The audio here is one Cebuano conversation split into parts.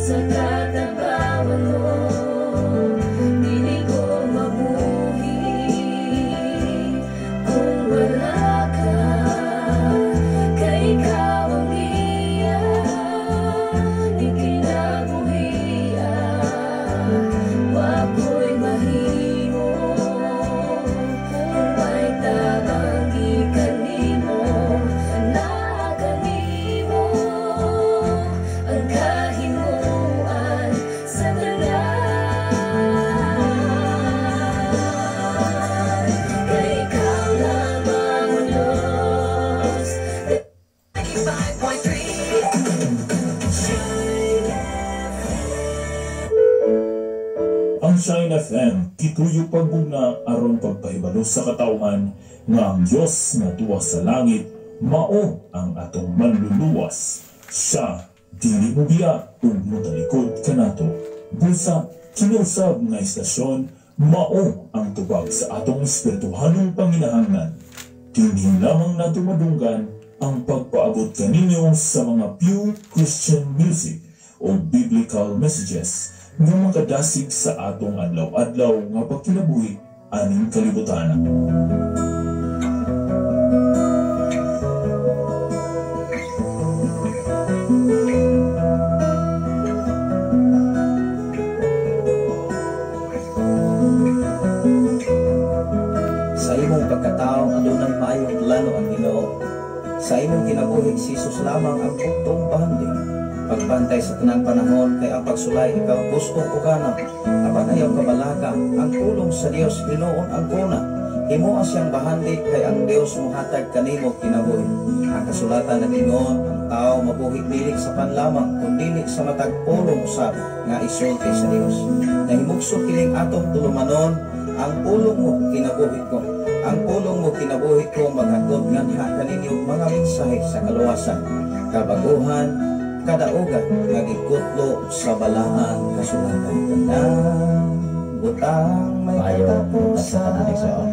Sa katabawan mo, dili ko mabuhi kung wala ka. Kay ikaw ang giya ni kinabuhia. Wa ko'y mahimo kung may tabang gikan nimo. Naa kanimo ang kahimuan sa tanan. Kay ikaw lamang, O Diyos. 95.3 Shine. Ang Shine FM, gituyo pagbugna aron pagpahibalo sa katawhan nga ang Dios nga tuwa sa langit mao ang atong manluluwas. Siya dili mobiya ug motalikod kanato. Busa kini usab nga istasyon mao ang tubag sa atong espirituhanong panginahanglan. Dinhi lamang nato madunggan ang pagpaabot kaninyo sa mga pure Christian music o biblical messages nga makadasig sa atong adlaw-adlaw nga pagkinabuhi aning kalibutan. Sa imong pagkatao, adunay maayong plano ang Ginoo. Sa imong kinabuhi, si Jesus lamang ang buktong bahandi. Pagbantay sa tanang panahon kay ang pagsulay ikaw gusto o gana. Apan ayaw kabalaka, ang pulong sa Dios hinuon ang kuna. Himoa siyang bahandi kay ang Dios mohatag kanimo kinabuhi. Ang kasulatan nag-ingon, ang tao mabuhi dili sa panlamang kun dili sa matag pulong usab nga isulti sa Dios. Nahimugso kining atong tulumanon, ang pulong mo kinabuhi ko. Ang pulong mo kinabuhi ko maghatod nganha kaninyo mga mensahe sa kaluwasan, kabaguhan, kadaugan nga gikutlo sa balaan kasulatan. Tanang butang may Maayo, katapusan. tanan igsoon.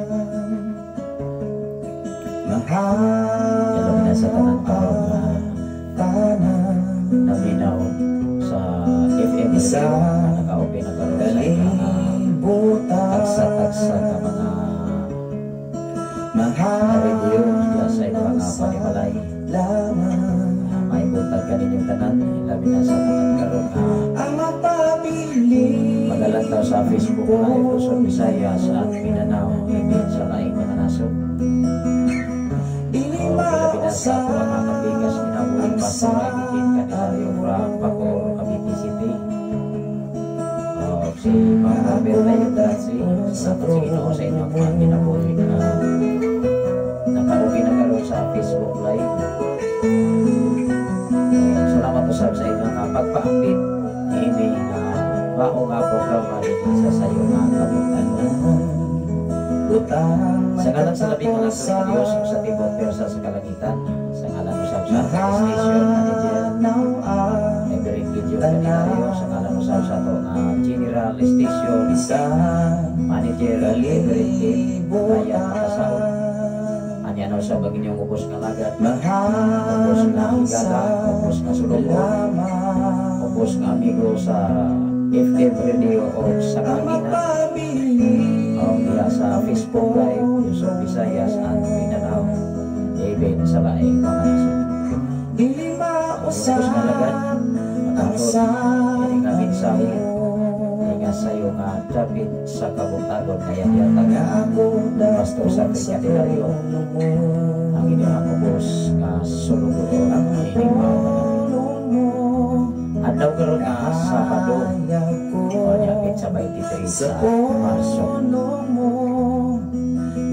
Mahal Ilabi na sa tanan karon nga tanan. Naminaw sa FM Isa radio nga naka-open na karon sa ilang kalibutan. Tagsa-tagsa nga mga Mahal radio diya sa ilang mga panimalay. lamang May buntag kaninyong tanan, labi na sa tanan karon nga ang mapabili. Magalantaw sa Facebook Live Luzon, Visayas at Mindanao, ibig sa laing mga nasod. Dili O labi na sa ato ang mga mausap kapigas kinabuhi ang Pastor Eugene Candelario from Bacoor, Cavite City. O si Ma'am Roberta Yudrasi, salamat sa Ginoo sa inyong mga kinabuhi na nakaubi na karon sa Facebook Live. O, salamat usab sa inyong pagpaambit niini nga mao nga programa dinhi sa Sayo nga Kabugtan. Butang may Sa ngalan sa labing nga sa Dios katapusan. sa tibok persa sa kalangitan, sa ngalan usab sa station manager Mahanaw ang Reverend Gideon Candelario, sa ngalan usab sa ato nga General Station isa Manager Reverend Kate Ryan Makasaon. kalibutan. Anya na usab ang inyong ubos nga lagad, ubos nga Mahanaw sa higala, ubos nga sulubon, lamang ubos nga amigo sa FM Radio o sa ang kalangitan. mapabili. O diha sa Facebook Live Luzon, Visayas at Mindanao, even sa laing mga nasod. Dili Ubos nga lagad, mausap ang matangkod, ini nga mensahe, ini nga sayo nga dapit sa kabuntagon nga yatag nga ako Pastor Zachary sa Candelario, pulong mo. Ang inyong ubos nga sulugoon Ang ining mao nga gabi. pulong mo Adlaw karon nga Sabado, hayag ko. O nya petsa 23 Sa sa Marso. pulong mo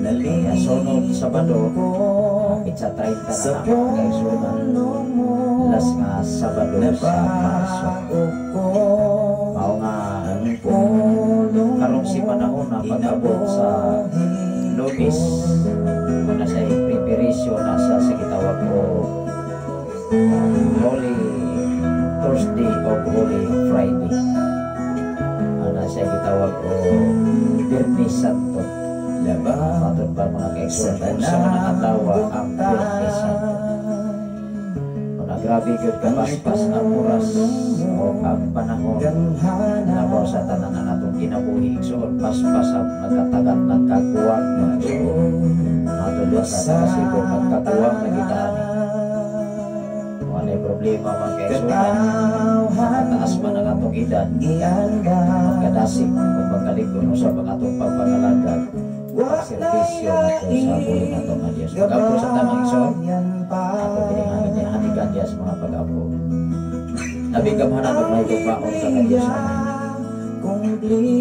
Kaya sunod Sabado, ko petsa 30 na sa na mga kaigsuonan, pulong mo last nga Sabado sa Marso. nabago ko. Mao nga Ang pulong karong si panahon na pag-abot sa Lunes, muna sa preparation na sa gitawag ko Holy Thursday o Holy Friday. Ana sa gitawag ko Biyernes Santo. Labang Matod ba mga sa kaigsoon kung sa mga adlaw ang Biyernes Santo? Una, grabe gyud kapaspas ang oras. O ang panahon labaw sa tanan ang atong kinabuhi, igsoon, paspas nagkatagat, nagkakuwang mga igsoon. Matod sa Cebu, nagkakuwang na kita ani. Kung ano yung problema, mga kaigsuonan, mataas man ang atong edad, magkadasig kung magkalikon usab ang atong pagpangalagad, pagserbisyo nato sa buhi nato nga Dios. Pag-ampo sa tamang, igsoon, ato kiningangin niya hanigan diya sa mga pag-ampo. Labing gamhanan ug mahigugmaon ka nga Dios Amahan.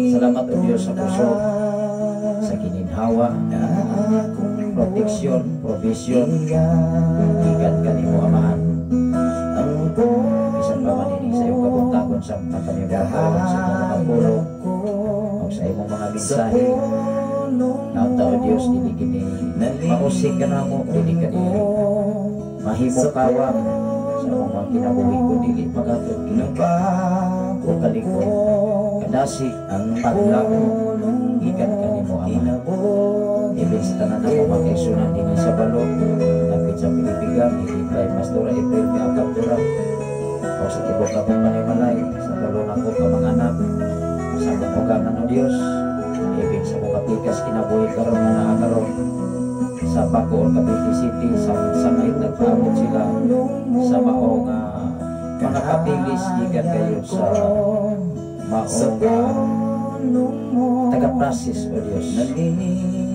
Salamat, O Dios, sa kusog, sa gininhawa, proteksyon, provision, gikan kanimo, Amahan. Bisan pa man ini sa iyong kabuntagon sa kami karon sa imong mga pulong o sa imong mga mensahe. Naunta, O Dios, dili kini mausig ka namo, dili kani mahimong kawang sa among mga kinabuhi kun dili magatod kini o kalikon, kadasig, paglaom gikan kanimo, Ama. Ibig sa tanan ako mga kaigsuonan dinhi sa balo, dapit sa Pilipigan, hindi kay Pastora April Miagaptura, o sa tibok akong panimalay, sa tulo nako ka mga anak, sa akong ugangan, O Dios, ibig sa akong kapikas kinabuhi karon nga naa karon sa Bacoor, Cavite City, sa ngayit nagpaabot sila sa mao nga mga papilis gikan kayo sa mao nga taga-process, O Dios.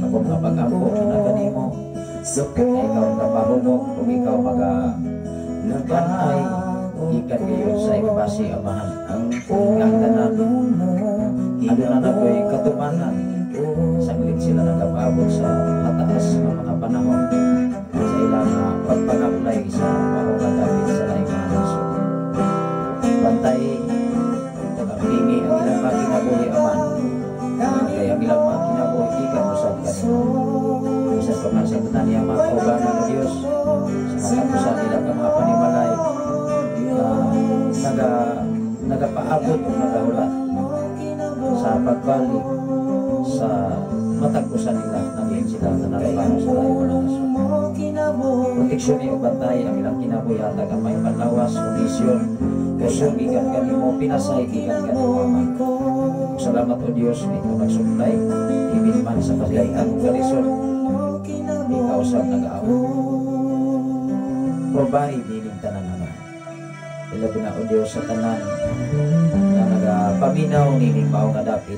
Ako mga pag-ampo na kanimo na ikaw ang kapahumok ug ikaw maga kanay gikan kayo sa embassy, Amahan. Ang tanan aduna na ko'y katumanan sanglit sila nagapaabot sa hataas nga mga panahon sa ilang pagpag-apply sa mao nga dapit sa laing mga nasod. Bantay pag-ampingi ang ilang mga kinabuhi, Aman. Kaya ang ilang mga kinabuhi gikan usab kanimo. Bisan pa man sa tanan niya mga kaubanan, O Dios, sa mga kapusan nila ka mga panimalay nagapaabot o nagahulat sa pagbalik sa matag-usan nila nangin sila na narabaho sa laing mga nasod. Proteksyon ni bantay ang ilang kinabuhi, hatag ang may panlawas, kondisyon, kusog gikan kanimo, pinasay gikan kanimo, Ama. Salamat, O Dios, nga ikaw nagsuplay ibin man sa kasalitan ug kalisod, ikaw sa nag-aawat. Provide ining tanan, Ama. Ilabi na, O Dios, sa tanan nga nagapaminaw nining mao nga dapit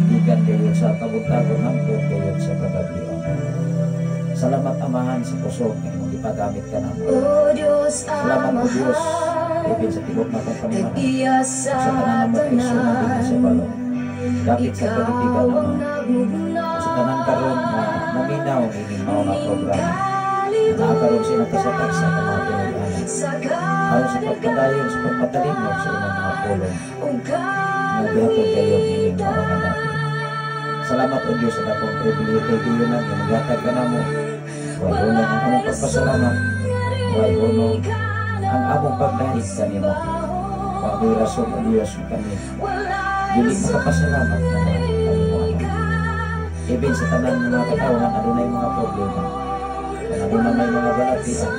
gikan kayo sa kabuntagon hangtod kayo sa kagabi. Salamat, Amahan, sa kusog nga imong gipagamit ka namo. O Diyos Salamat, O Dios, Amahan, ibig sa tibok na kong panimalay. Tag-iya sa Sa tanan mo kaigsuonan dinhi sa balo, dapit sa Ikaw Pilipigan, ang Ama. nagmugna Sa tanan karon nga naminaw nining mao nga programa. Naa karon sila sa tagsa ka mga tinuig-anan. Sa Aron sa pagpadayon sa pagpatalimog sa imong mga pulong Ug nga gihatod kayo nining mao nga dapit. Salamat, O Dios, sa dakong pribilehiyo kay Giyunan nga maghatag ka namo. Way hunong ang among pagpasalamat. Way hunong ang among pagdahig kanimo. Wa rason, O Dios, nga kami dili makapasalamat na kanimo, Ama. Ibig sa tanan ng mga katawhan adunay mga problema. Kung aduna may mga balatian,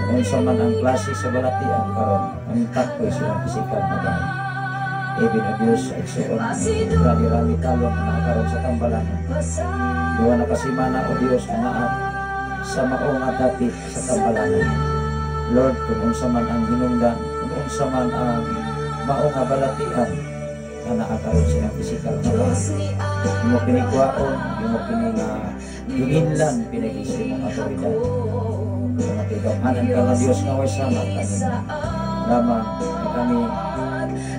kung unsa man ang klase sa balatian karon, ang takpoy silang pisikal na bahay. Ibig, O Dios, sa igsuon ni Brother Rami Talon nga naa karon sa Tambalanan. Duha na ka semana, O Dios, nga naa sa mao nga dapit sa Tambalanan. Lord, kung unsa man ang hinungdan, kung unsa man ang mao nga balatian nga naa karon silang pisikal nga bahay, imo kini kuwaon, imo kini nga giginlan pinaagi sa imong awtoridad. Mga tigamhanan ka nga Dios nga way sama kanimo. Lamang nga kami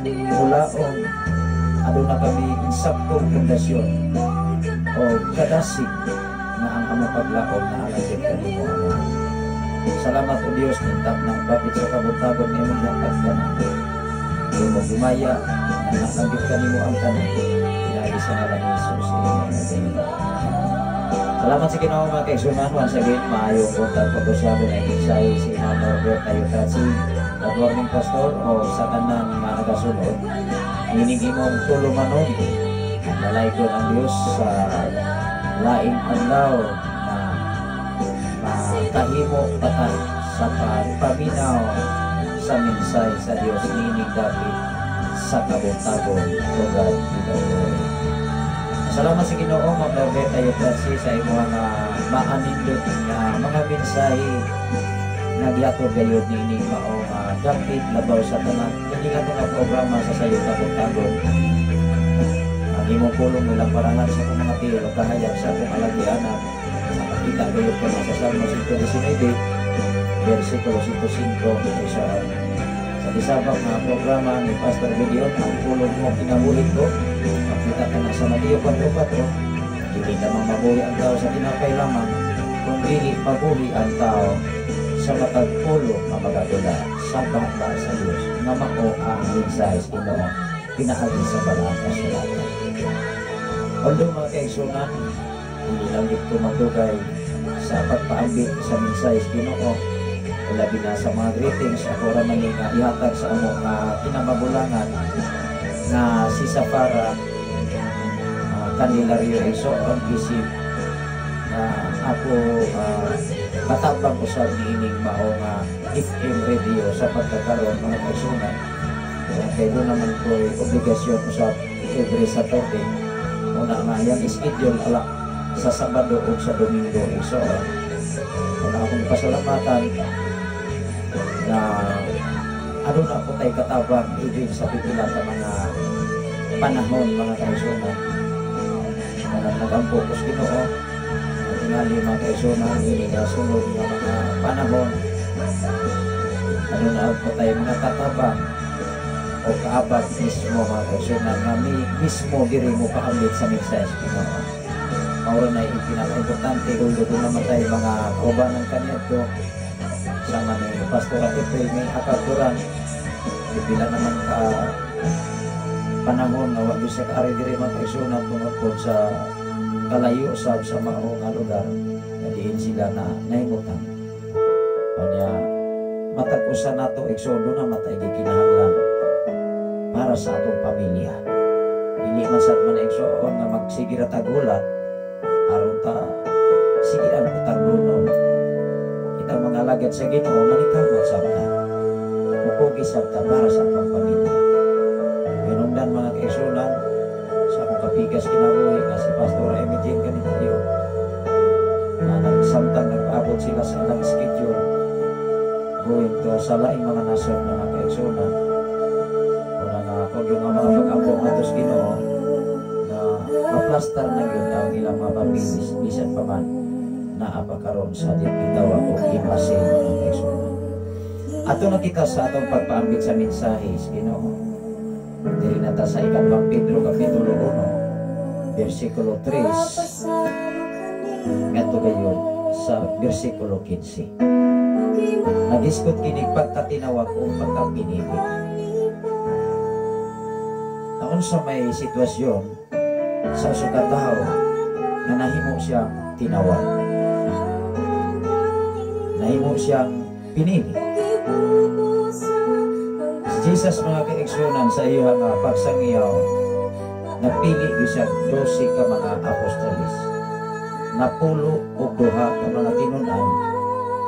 mulaom aduna kami insaktong pundasyon o kadasig nga ang among paglaom na alagid kanimo, Ama. Salamat, O Dios, nintap na dapit sa kabuntagon nga imong gihatag kanamo. Imo gumaya na nalanggit kanimo ang tanan. Pinaagi sa ngalan ni Jesus. Amen. Amen. Salamat sa Ginoo, mga kaigsuonan. Once again, maayong buntag pag-usabi na ikinsay si Ma'am Norbert Ayutachi. Good morning, Pastor, o sa tanan nga nagasunod. Ining imong tulumanon. Nalaygon ang Diyos sa laing adlaw na makahimo pa ta sa pagpaminaw sa mensahe sa Dios niining dapit sa Kabuntagon. To God be the glory. Salamat sa Ginoo, Ma'am Norberta Yutarsi, sa imong nga maanindot nga mga mensahe nga gihatod gayud niining mao nga dapit labaw sa tanan kini nga nga programa sa Sayo Kabuntagon. Ang imong pulong nilamparahan sa akong mga tiil o kahayag sa akong alagianan. Makita gayud ka sa Salmo 119 versikulo 105 isa sa isabak nga programa ni Pastor Gideon, ang pulong mo kinabuhi ko. Makita ka na sa Mateo 4:4, dili lamang mabuhi ang tao sa tinapay lamang, kung dili mabuhi ang tao sa matag pulong nga magadula sa baba sa Dios, nga mao ang mensahe sa Ginoo pinaagi sa Balaang Kasulatan. Although, mga kaigsunan, hindi lang ko magdugay sa pagpaambit sa mensahe sa Ginoo, labi na sa mga greetings ako ra man nga ihatag sa amo nga kinamagulangan na si Safara Candelario Igsoon, isip na ako katabang usab niining mao nga FM radio sa pagkakaroon, mga kaigsunan. Kay doon naman ko obligasyon usab every Saturday. Una nga yang schedule ala sa Sabado o sa Domingo, igsoon. Una akong pasalamatan na ano na po tayo katabang even sa pipila ka mga panahon, mga kaigsunan. Na nagampo ko sa Ginoo at tingali, mga kaigsunan, ini nga sunod nga mga panahon, ano na po tayo mga katabang o kaabag mismo, mga kaigsunan, nga mi, mismo diri mo paambit sa mensahe sa Ginoo. Mao ra na yung pinaka-importante. Although doon naman tayo mga kaubanan kaniadto sama ni Pastora April May Akaturan, pipila naman ka panahon na wa gyud siya kaari diri, mga kaigsunan, tungod po sa kalayo sab sa mao nga lugar nga diin sila na nahimutang. Kanya matag usa nato, igsoon, na matay gikinahanglan para sa atong pamilya. Dili man sad man, igsoon, nga magsige ra tagulat aron ta sigian ko taglunon. Kita mga alagad sa Ginoo, manikamot sab ta, mupugi sab ta para sa atong pamilya. Hinungdan, mga kaigsunan, sa akong kapigas kinabuhi nga si Pastor Amy Jane Canitario, na nagsamtang nagpaabot sila sa ilang schedule going to sa laing mga nasod, mga kaigsunan. Una nga kung yung mga pag-ampo atos Ginoo na maplastar na yun ang ilang mga papilis bisan pa man naa pa karon sa gitawag og embassy, mga kaigsunan. Ato na kita sa atong pagpaambit sa mensahe sa Ginoo. Diri na ta sa Ikaduhang Pedro kapitulo 1 versikulo 3 ngadto gayon sa versikulo 15. Nagisgot kini pagkatinawag o pagkapinili. Naon sa may sitwasyon sa usa ka tawo nga nahimo siyang tinawag, nahimo siyang pinili. Si Jesus, mga kaigsunan, sa iya nga pagsangiyaw, napili gyud siya 12 ka mga apostoles. 12 ka mga tinun-an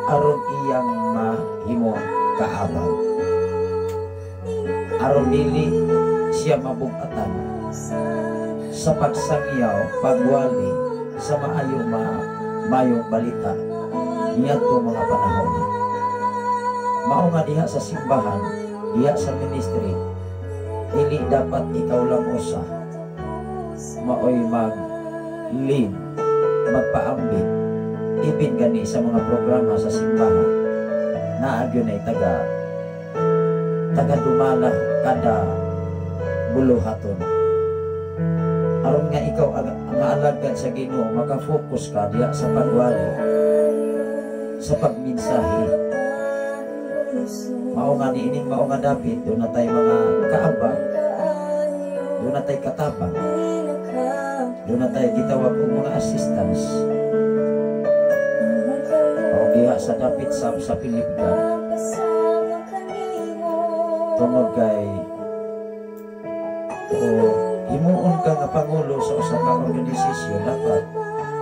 aron iyang mahimo kaabag. Aron dili siya mabugatan sa pagsangiyaw, pagwali sa maayong mayong balita niadto mga panahon. Mao nga diha sa simbahan, diha sa ministry, dili dapat ikaw lang usa maoy mag-lead, magpaambit, ibin gani sa mga programa sa simbahan. Naa gyud ay taga dumala kada buluhaton. Aron nga ikaw ang alagad sa Ginoo, maka-focus ka diha sa pagwali, sa pagminsahe. Mao nga niining mao nga dapit, doon na tayo mga kaabag, doon na tayo katabang, doon na tayo gitawag og mga assistants. O diha sa dapit sa Pilipgan, tungod kay o himuon ka nga pangulo sa usa ka organisasyon, dapat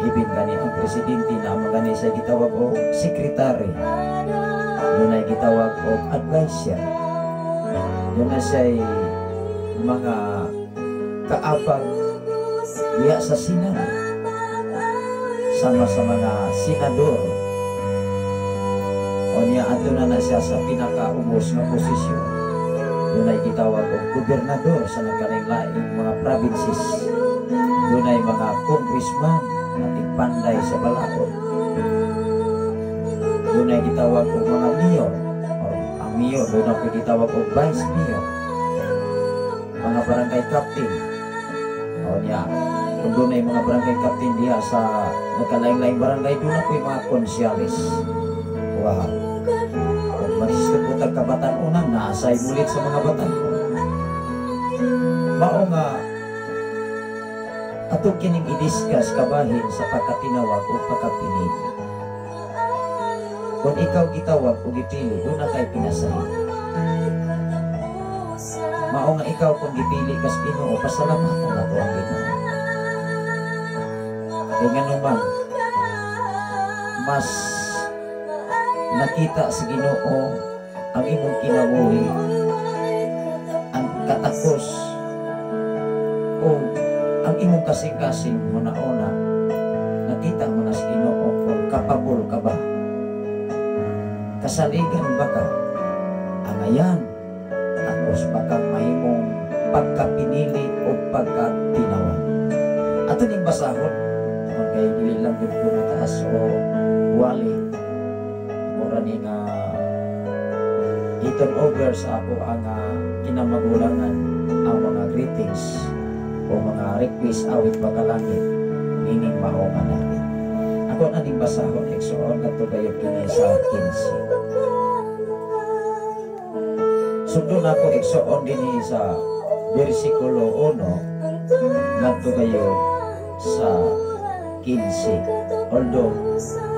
ibin gani ang presidente na magani sa gitawag og sekretary. Dunay gitawag og advisor. Duna siya'y mga kaabag diya sa Senado, sama sa mga senador. O niya, adto na na siya sa pinakaubos nga posisyon. Dunay gitawag og gobernador sa nagkalain-laing mga provinces. Dunay mga congressman nga tigpanday sa balaod. Dunay gitawag og mga mayor or ang mayor, dunay ko'y gitawag og vice mayor, mga barangay captain. O niya, kung dunay mga barangay captain diha sa nagkalain-laing barangay, duna po'y mga konsyales. Wow. Kung magsisip po tag kabatan-unan, naasay mulit sa mga batan. Mao nga ato kining i-discuss kabahin sa pagkatinawag o pagkapinili. Kung ikaw gitawag o gipili, duna kay pinasahi. Mao nga ikaw kung gipili kas Ginoo, pasalamatan nato ang Ginoo. Kay nganuman, mas nakita sa Ginoo ang imong kinabuhi, ang katakos o ang imong kasing-kasing huna-huna. Nakita mo na sa Ginoo kung kapabol ka ba, kasaligan ba ka, angayan, takos ba kang mahimong pagkapinili o pagkatinawag. Ato ning basahon kung kay dili lang gyud ko taas o wali mura ni nga i-turn over sa ako ang kinamagulangan ang mga greetings o mga request awit bakalangit nining mao nga dapit. Ako na ning basahon, igsoon, ngadto gayud kini sa 15. Sundon ako, igsoon, dinhi sa versikulo 1 ngadto gayud sa 15. Although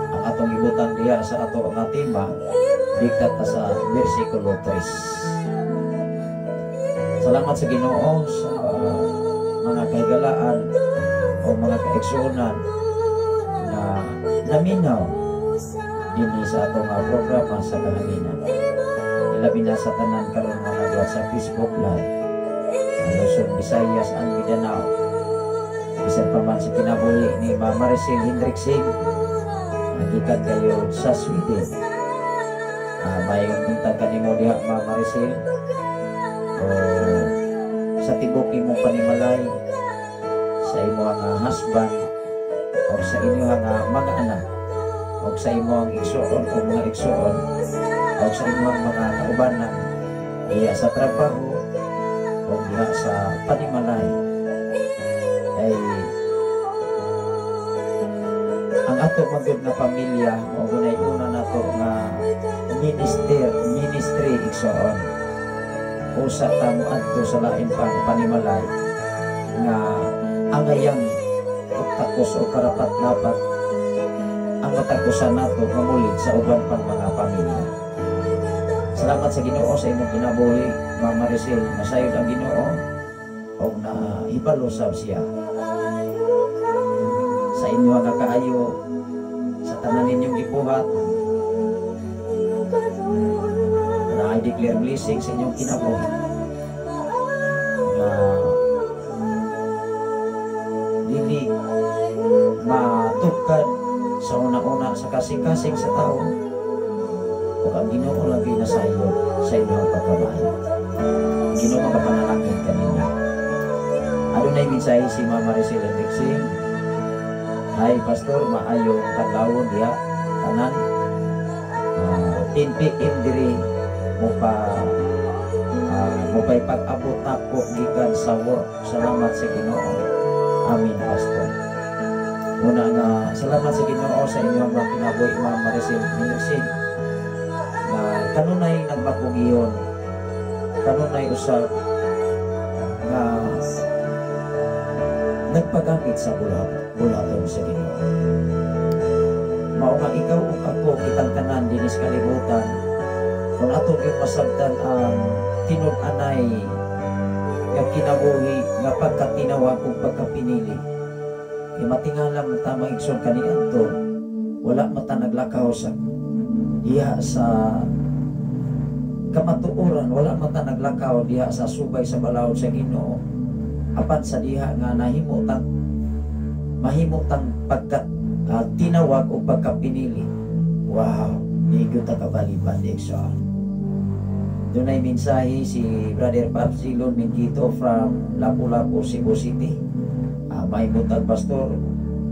ang atong ibutang diha sa ato nga tema dikta ta sa versikulo 3. Salamat sa Ginoo sa mga kahigalaan o mga kaigsuonan na naminaw dinhi sa atong programa sa kahanginan. Ilabi na sa tanan karon nga nagduwa sa Facebook Live, ang Luzon, Visayas and Mindanao. Bisan pa man sa kinabuhi ni Ma'am Maricel Hendrickson, nagikan kayo sa Sweden. Mayong buntag kanimo diha, Ma'am Maricel. O sa tibok imong panimalay, sa imong husband, o sa inyong mga anak, o sa imong igsuon o mga igsuon, o sa imong mga kaubanan diha sa trabaho o diha sa panimalay. Ay ang ato magyud nga pamilya mao gunay una nato nga ministry, igsoon. Usa ta mo adto sa lain pang panimalay nga angayang og takos o karapat dapat ang matag usa nato mamulid sa uban pang mga pamilya. Salamat sa Ginoo sa imong kinabuhi, Ma'am Maricel. Nasayod ang Ginoo og nahibalo sab siya sa inyo nga kaayo sa tanan ninyong gibuhat na I declare blessing sa inyong kinabuhi nga dili matugkad sa una-una sa kasing-kasing sa tao ug ang Ginoo lagi nasayod sa inyong pagkamaayo. Ang Ginoo makapanalangin kaninyo. Adunay mensahe si Ma'am Maricel Hendrickson. "Hi Pastor, maayong kadlawon diha tanan. 10 PM diri mo pa mo pa'y pag-abot nako gikan sa work. Salamat sa Ginoo. Amen, Pastor." Muna nga salamat sa Ginoo sa inyong mga kinabuhi, Ma'am Maricel Hendrickson, na kanunay nagmapugiyon, kanunay usab nga nagpagamit sa bulaton sa Ginoo. Mao nga ikaw ug ako, kitang tanan dinhi sa kalibutan, kung ato gyud masabtan ang tinud-anay nga kinabuhi nga pagkatinawag ug pagkapinili, kay matingala mo ta, mga igsoon, kaniadto wala mata naglakaw sa Diha sa kamatuoran, wala man ta naglakaw diha sa subay sa balaod sa Ginoo, apan sa diha nga nahimo tang mahimo tang pagka tinawag o pagkapinili, wow, di gyud ta kabaliban, igsoon. Dunay mensahe si Brother Pap Silon Mingito from Lapu-Lapu, Cebu City. May buntag, Pastor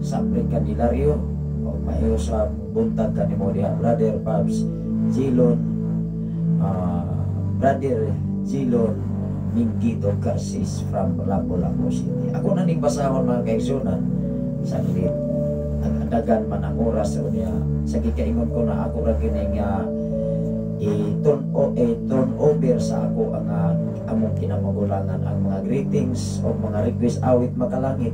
sa Candelario, o mayo sa buntag kanimo diha, Brother Paps Gilon, Brother Gilon Mingito Garcis from Lapu-Lapu City. Ako na ning basahon, mga kaigsunan, saglit. Agadagan man ang oras niya. Sa gikaingon ko na ako ra kini nga i-turn o i-turn over sa ako ang among kinamagulangan ang mga greetings o mga request awit makalangit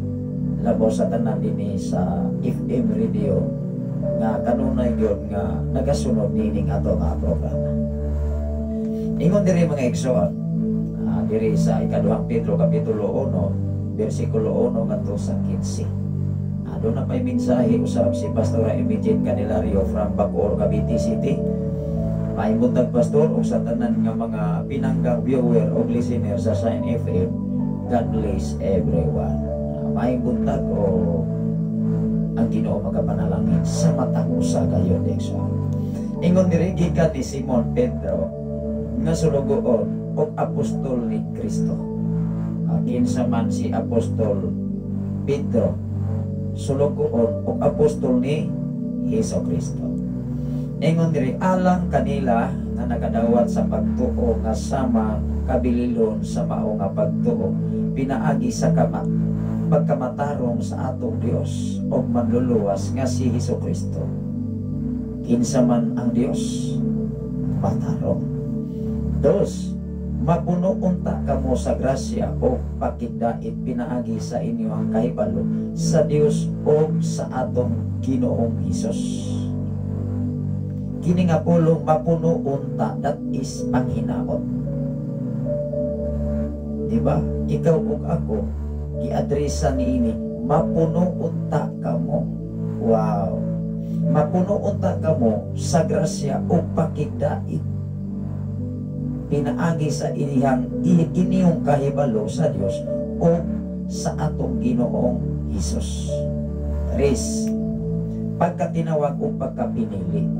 labaw sa tanan dinhi sa FM radio nga kanunay gyud nga nagasunod niining ato nga programa. Ingon diri, mga igsoon, diri sa Ikaduhang Pedro kapitulo 1 bersikulo 1 ngadto sa 15. Doon na pa'y mensahe usab si Pastora Imigin Candelario from Bacoor, Cavite City. Maayong buntag, Pastor, ug sa tanan nga mga pinanggang viewer o listener sa Shine FM. God bless everyone. Maayong buntag o ang Ginoo magapanalangin sa matag usa kayo, igsoon. Ingon diri, gikan ni Simon Pedro nga sulugoon og apostol ni Kristo. Kinsa man si Apostol Pedro? Sulugoon og apostol ni Hesus Kristo. Ingon diri, alang kanila nga nakadawat sa pagtuo nga sama kabililon sa mao nga pagtuo pinaagi sa kama pagkamatarong sa atong Dios og manluluwas nga si Hesus Kristo. Kinsa man ang Dios? Matarong. Dos, mapuno unta kamo sa grasya o pakigdait pinaagi sa inyong kahibalo sa Dios o sa atong Ginoong Hesus. Kini nga pulong "mapuno unta", that is panghinaot. Di ba? Ikaw ug ako giadresa niini, "Mapuno unta kamo." Wow. Mapuno unta kamo sa grasya o pakigdait pinaagi sa inyong kahibalo sa Dios o sa atong Ginoong Hesus. Tres, pagkatinawag o pagkapinili.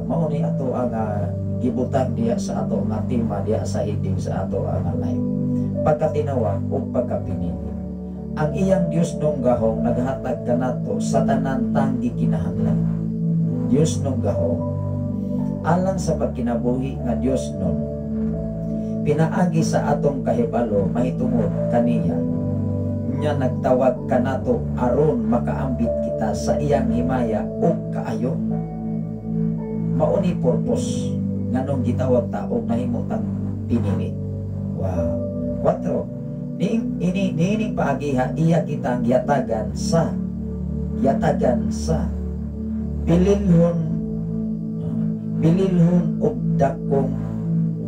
Mao ni ato ang gibutang diha sa ato nga tema diha sa heading sa ato ang live. Pagkatinawag o pagkapinili. Ang iyang Dios nung gahong naghatag kanato sa tanan tang gikinahanglan. Dios nung gahong alang sa pagkinabuhi nga Dios nun pinaagi sa atong kahibalo mahitungod kaniya nya nagtawag kanato aron makaambit kita sa iyang himaya ug kaayo. Mao ni purpose nganong gitawag ta og nahimutang pinili. Wow. Kwatro, ni ini niining paagiha iya kitang giyatagan sa bililhon bililhon og dakong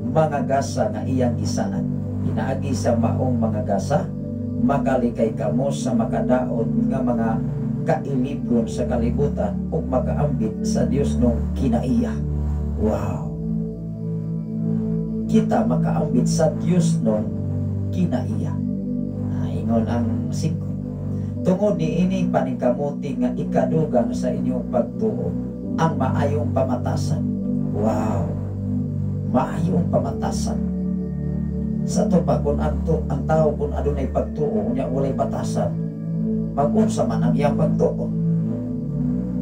mga gasa nga iyang gisaad. Pinaagi sa maong mga gasa, makalikay kamo sa makadaot nga mga kailibgon sa kalibutan ug makaambit sa Dios nung kinaiya. Wow! Kita makaambit sa Dios nung kinaiya. Ingon ang singko. Tungod ni ining paningkamuti nga ikadugang sa inyong pagtuo ang maayong pamatasan. Wow! Maayong pamatasan. Sa to pa kung ang tao kung adunay pagtuo unya walay batasan, mag-unsa man ang iyang pagtuo?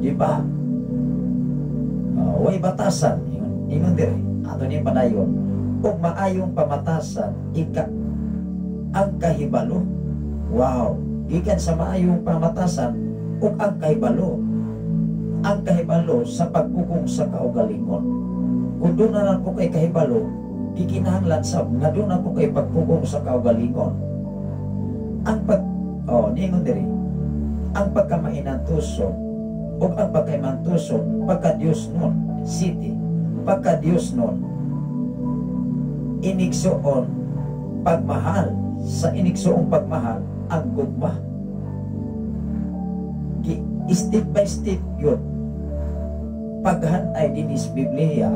Di ba? Way batasan, ingon, ingon diri. Ato ni padayon. Ug maayong pamatasan ika ang kahibalo. Wow, gikan sa maayong pamatasan ug ang kahibalo. Ang kahibalo sa pagpugong sa kaugalingon. Kung doon na lang po kay kahibalo, gikinahanglan sab nga doon na po kay pagpugong sa kaugalingon. Ang pag oh, niingon diri. Ang pagkamainantuson ug ang pagkaimantuson pagka Dios nun, city, pagka Dios nun, inigsuon pagmahal, sa inigsuong pagmahal ang gugma. Step by step yun. paghanay dinhi sa Biblia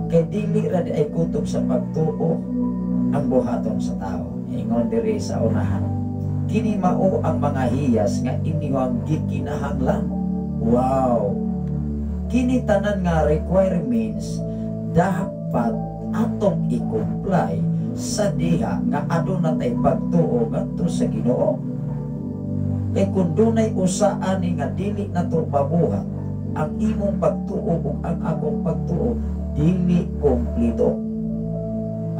kay dili ra di ay kutob sa pagtuo ang buhaton sa tao. Ingon diri sa unahan, kini mao ang mga hiyas nga inyong gikinahanglan. Wow! Kini tanan nga requirements dapat atong i-comply sa diha nga aduna tay pagtuo ngadto sa Ginoo. Kay kung dunay usa ani nga dili nato mabuhat, ang imong pagtuo ug ang akong pagtuo dili kompleto.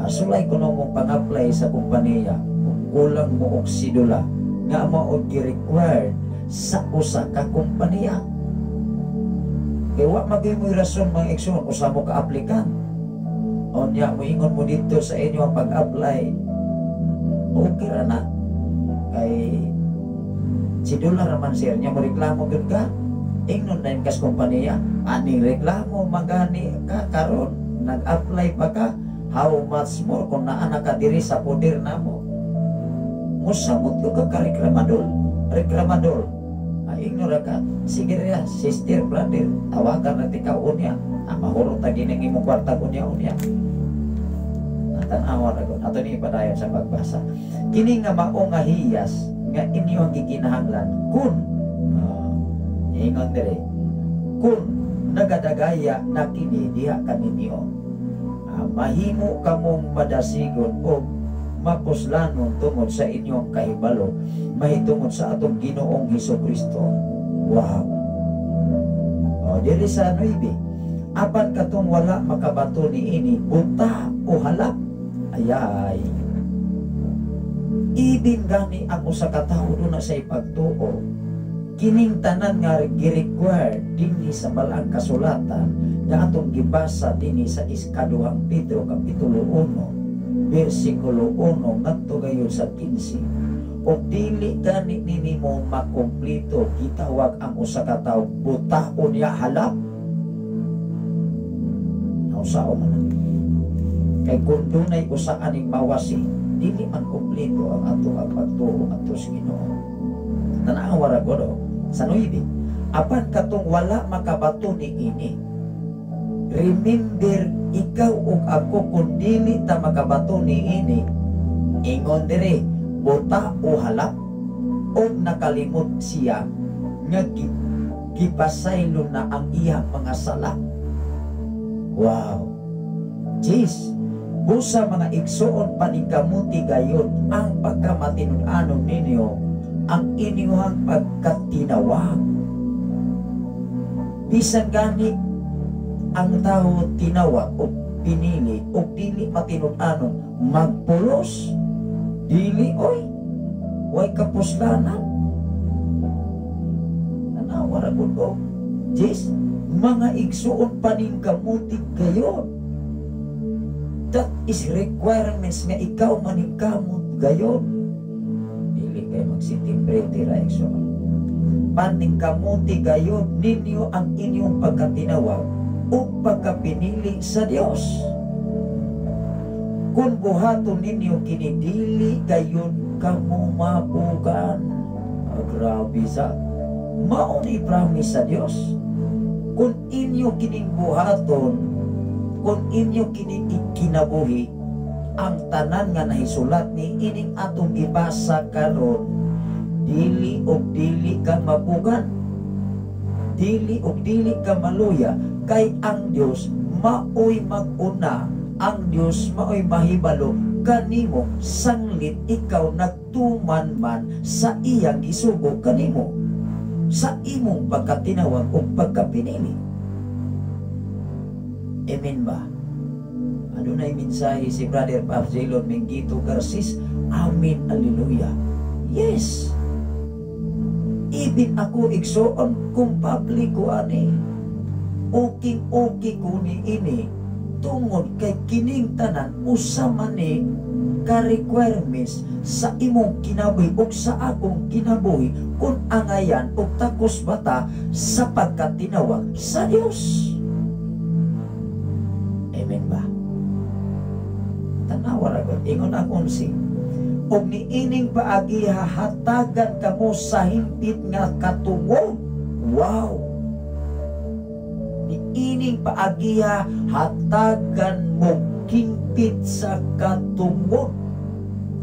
Sulay kuno mong pang-apply sa kompanya, kung kulang mo og sidula nga mao gi-required sa usa ka kompanya. Kay wa magyud mo'y rason, mga igsoon, usa mo ka applicant. Unya moingon mo dito sa inyo ang pag-apply. Okay ra na. Kay sidula raman, sir, nya mo reklamo gyud ka. Ingnon na kas kompanya, aning reklamo magani ka karon nag-apply pa ka, how much more kung naa na ka diri sa poder namo. Musamot ko ka ka reklamador, reklamador. Ay, ingnon ka, sige ra, sister, brother, tawagan na ikaw unya. Ah, mahurot ta gining imong kwarta unya-unya. Natanawa na gud. Ato ni ipadayon sa pagbasa. Kini nga mao nga hiyas nga inyo ang gikinahanglan kun ingon dire, kun nagadagaya na kini diha kaninyo, mahimo kamong madasigon o mapuslanon tungod sa inyong kahibalo mahitungod sa atong Ginoong Hesus Kristo. Wow. O, diri sa 9, apan katong wala makabato ni ini, buta o halap. Ayay. Ibin gani ang usa ka tawo duna sa ipagtuo, kining tanan nga gi-require dinhi sa Balaang Kasulatan nga atong gibasa dinhi sa Ikaduhang Pedro kapitulo 1 bersikulo 1 ngadto gayon sa 15, ug dili gani nimo makumpleto, gitawag ang usa ka tawo buta unya halap. Nausao man na. Kay kung dunay usa aning mawasi, dili man kumpleto ang ato ang pagtuo adto sa Ginoo. Tanawa ra gud sa 9. Apan katong wala makabato ni ini. Remember, ikaw ug ako, kung dili ta makabato ni ini, ingon dire, buta o halap, og nakalimot siya nga gipasaylo na ang iyang mga sala. Wow. Jeez, busa mga igsoon, paningkamuti gayon ang pagkamatinud-anon ninyo, ang inyong pagkatinawag. Bisan gani ang tao tinawag o pinili o dili matinud-anon, magpulos, dili oy, way kapuslanan. Tanawa ra gud ko. Jeez, mga igsuon, paningkamuti gayon. That is requirements nga ikaw maningkamot gayon. Dili kay magsitting pretty ra, igsoon. Paningkamuti gayon ninyo ang inyong pagkatinawag o pagkapinili sa Dios. Kung buhaton ninyo kini, dili gayon kamo mapugan. Ah, grabe sa mao ni promise sa Dios. Kung inyo kining buhaton, kung inyo kining ikinabuhi, ang tanan nga nahisulat ni ining atong gibasa karon, dili og dili ka mapugan, dili og dili ka maluya, kay ang Dios maoy mag-una, ang Dios maoy mahibalo kanimo sanglit ikaw nagtuman man sa iyang gisugo kanimo sa imong pagkatinawag o pagkapinili. Amen ba? Adunay mensahe si Brother Pap Zilon Mengito Garcis. Amen, alleluia. Yes. Ibig ako, igsoon, kung publiko ani. Oking okay ko ni ini tungod kay kining tanan usa man ni ka requirements sa imong kinabuhi ug sa akong kinabuhi kung angayan og takos bata sa pagkatinawag sa Dios. Amen ba? Tanawa ra gud. Ingon ang 11. Ug niining paagi hatagan kamo sa himpit nga katungod. Wow! ining paagiha hatagan mo hingpit sa katungod.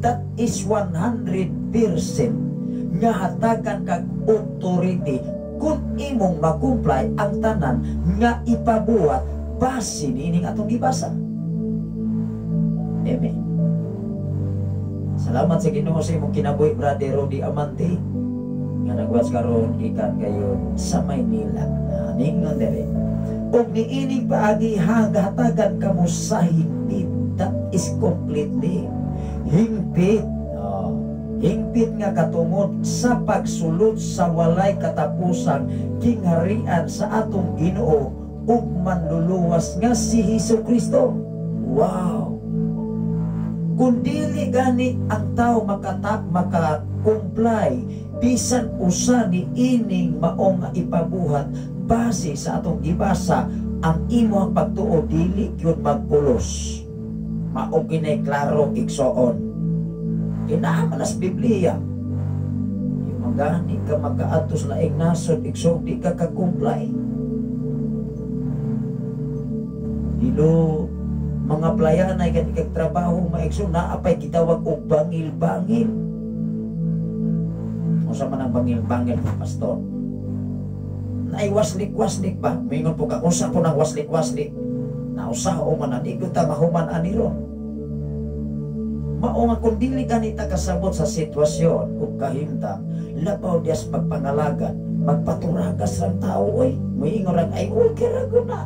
That is 100% nga hatagan kag authority kung imong ma-comply ang tanan nga ipabuhat base niining atong gibasa. Amen. Salamat sa Ginoo sa imong kinabuhi, Brother Rudy Amante, nga nagwas karon gikan kayo sa Maynila. Ningon dere. Og niining paagi hatagan kamo sa hingpit. That is completely hingpit. Oh, hingpit nga katungod sa pagsulod sa walay katapusan kingharian sa atong Ginoo ug manluluwas nga si Hesus Kristo. Wow! Kung dili gani ang tao maka-comply bisan usa ni ining maong nga ipabuhat base sa atong gibasa, ang imong pagtuo dili gyud magpulos. Mao kinay klaro, igsoon. Kinaaman sa Biblia. Yung manggani ka makaadto sa laing nasod, igsoon, di ka ka-comply. Dilo mga playanay gani kag trabaho maigsoon, naapay gitawag og bangil-bangil. Unsa man ang bangil-bangil, pastor? Naay waslik-waslik ba? Moingon po ka, unsa po nang waslik-waslik? Nausa o man ani ta mahuman ani ron. Mao nga kung dili gani ta kasabot sa sitwasyon ug kahimtang, labaw diya sa pagpangalagan, magpaturagas ang tao oy. Moingon ra ay okay ra gud na.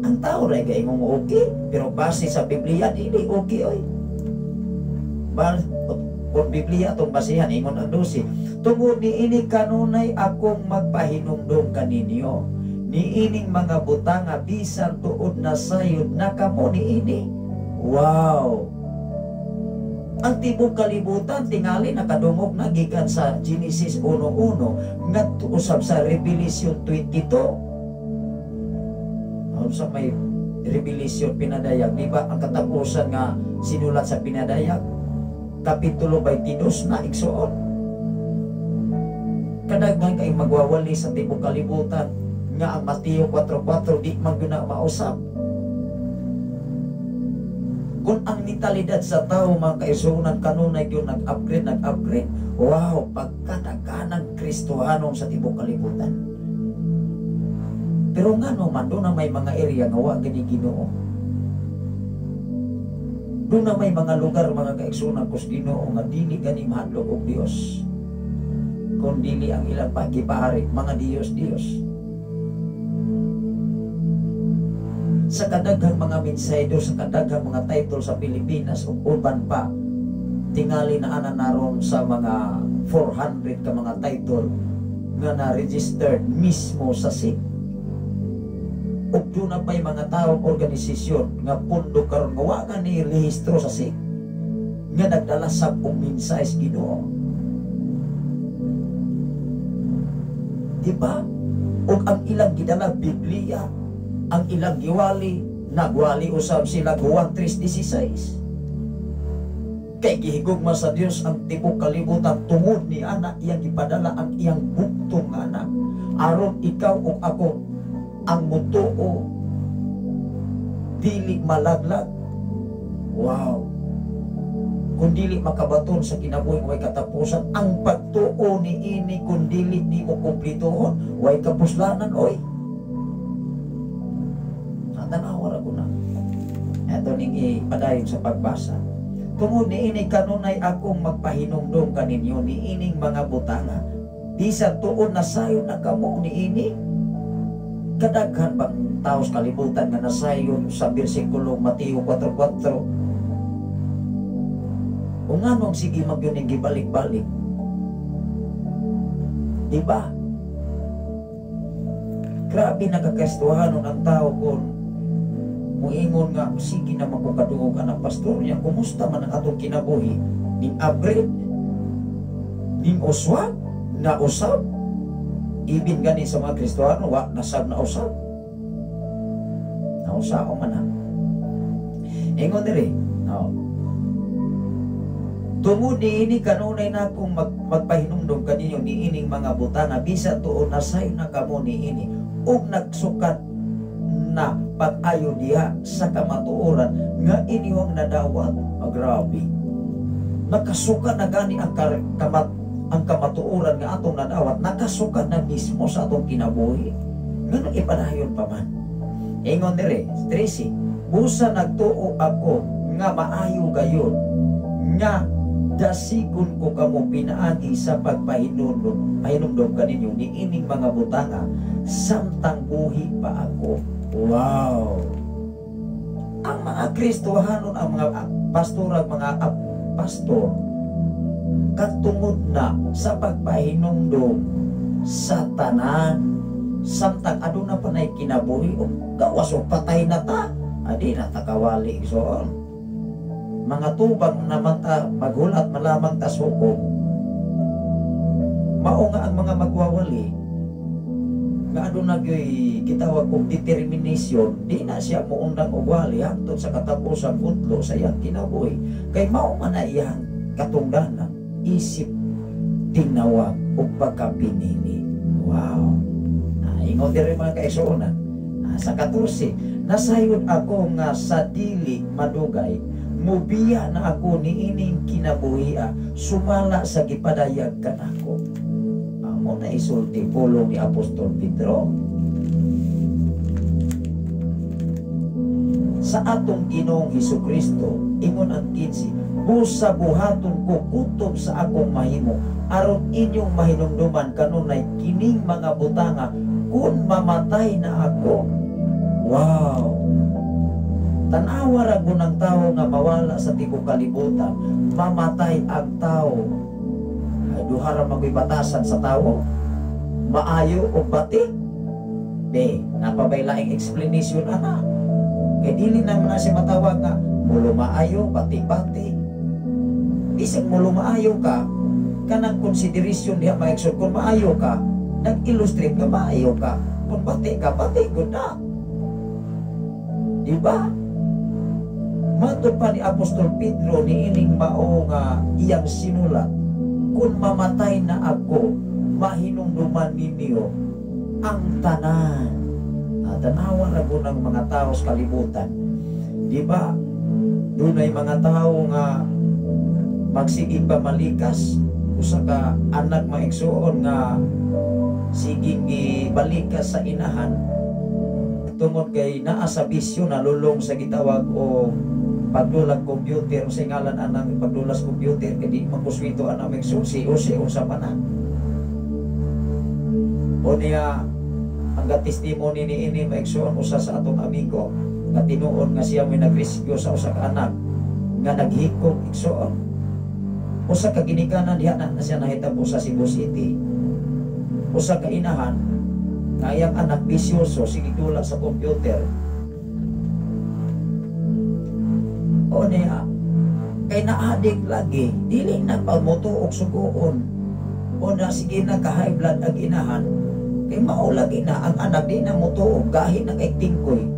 Ang tao ra gaingong okay, pero base sa Biblia dili okay oy. Kung Biblia atong basihan, ingon ang 12, tungod niini kanunay akong magpahinumdom kaninyo niining mga butanga bisan tuod na sayod na kamo niini. Wow! Ang tibok kalibutan tingali nakadungog na gikan sa Genesis 1:1 ngadto usab sa Revelation 22. Sa may Revelation pinadayag, di ba ang katapusan nga sinulat sa pinadayag kapitulo 22 na, igsoon? Kadaghan kay magwawali sa tibok kalibutan nga ang Mateo 4:4 di man gyud na mausab. Kung ang mentalidad sa tao, mga kaigsuonan, kanunay gyud nag-upgrade, nag-upgrade. Wow, pagkadaghanang Kristohanon sa tibok kalibutan. Pero ngano man doon na may mga area nga wa gani Ginoo. Doon na may mga lugar, mga kaigsuonan kus Ginoo, nga dili gani mahadlok og Dios. Kung dili ang ilang pagipahari, mga Dios-Dios. Sa kadaghang mga mensahero, sa kadaghang mga title sa Pilipinas ug uban pa, tingali na ana naron sa mga 400 ka mga title nga na-registered mismo sa SIC. Ug doon na pa'y mga taong organisasyon nga pundo karon nga wa ka ni rehistro sa SIC nga nagdala sab og mensahe sa Ginoo. Di ba? Ug ang ilang gidala Biblia, ang ilang giwali, nagwali usab sila Juan 3:16. Kay gihigugma sa Dios ang tibok kalibutan tungod ni ana iyang gipadala ang iyang bugtong nga anak aron ikaw ug ako ang mutuo dili malaglag. Wow. Kung dili makabaton sa kinabuhi way katapusan ang pagtuo ni ini, kung dili nimo kumpletohon way kapuslanan oy. Tanawa ra ko na. Ato ning ipadayon sa pagbasa. Tungod niini kanunay akong magpahinumdom kaninyo niining mga butanga bisan tuod na sayon na kamo niini. Kadaghan bang tao sa kalibutan nga nasayon sa bersikulo Mateo 4:4? O nganong sige magyun ning gibalik-balik? Di ba? Grabe nakakristohanon ang tao kung muingon nga sige na makukadungog anak pastor niya, kumusta man ang atong kinabuhi? Ning upgrade? Ning uswag? Na usab? Ibin gani sa mga Kristohano, wa nasab na usab. Nausa man ha. Ingon diri. No. Tungod niini kanunay na akong magpahinumdom kaninyo niining mga butanga, bisa tuon nasayo na kamo niini ug nagsukat na pag-ayo diha sa kamatuoran nga inyong nadawat. Ah, grabe. Nakasuka na gani ang ang kamatuoran nga atong nadawat, nakasuka na mismo sa atong kinabuhi. Nganong ipadayon pa man? Ingon dire, 13, busa nagtuo ako nga maayo gayon nga dasigon ko kamo pinaagi sa pagpahinumdom pahinumdom kaninyo niining mga butanga samtang buhi pa ako. Wow! Ang mga Kristohanon, ang mga pastor, ang mga pastor, katungod na sa pagpahinumdom sa tanan samtang aduna pa nay kinabuhi o gawas o patay na ta, adi na ta kawali. So mga tubang naman ta maghulat malamang ta sukob. Mao nga ang mga magwawali nga aduna gyoy gitawag og determination, di na siya moundang og wali hangtod sa katapusang udlo sa iyang kinabuhi, kay mao man na iyang katungdanan isip tinawag og pagkapinili. Wow. Ingon diri mga kaigsuonan, sa 14, nasayod ako nga sa dili madugay mubiya na ako niining kinabuhia sumala sa gipadayag kanako. Amo na isulti pulong ni Apostol Pedro sa atong Ginoong Hesukristo. Ingon ang 15, busa buhaton ko kutob sa akong mahimo aron inyong mahinumduman kanunay kining mga butanga kun mamatay na ako. Wow! Tanawa ra gud ang tawo nga mawala sa tibuok kalibutan, mamatay ang tawo. Ay, duha ra magoy batasan sa tawo, maayo o bati. Be, napabay laing explanation ana. Kay dili naman na siya matawag nga mulo maayo, bati-bati. Bisag mulo maayo ka, kanang consideration diha ma-exhort, kung maayo ka, nag-illustrate ka maayo ka. Kung bati ka, bati gud na. Di ba? Matod pa ni Apostol Pedro niining mao nga iyang sinulat, kung mamatay na ako, mahinumduman ninyo ang tanan. Tanawa ra gud ang mga tao sa kalibutan. Di ba? Dunay mga tao nga magsigig pa malikas, usa ka anak maigsuon nga sigig gibalikas sa inahan tungod kay naa sa bisyo, nalulong sa gitawag o pagdulag computer, o sa ngalan anang pagdulas computer, kay di makuswito anang maigsuon, si o si unsa pa na. O niya, ang testimony ni ini maigsuon usa sa atong amigo nga tinuod nga siya may nagrescue sa usa ka anak nga naghikog igsuon. Usa ka ginikanan diha na siya nahitabo sa Cebu City. Usa ka inahan nga iyang anak bisyoso sige dula sa computer. O niya, kay naadik lagi, dili na pamutuok sugoon. O na sige na ka high blood ang inahan, kay mao lagi na ang anak di na mutuok, gahi na kay tingkoy,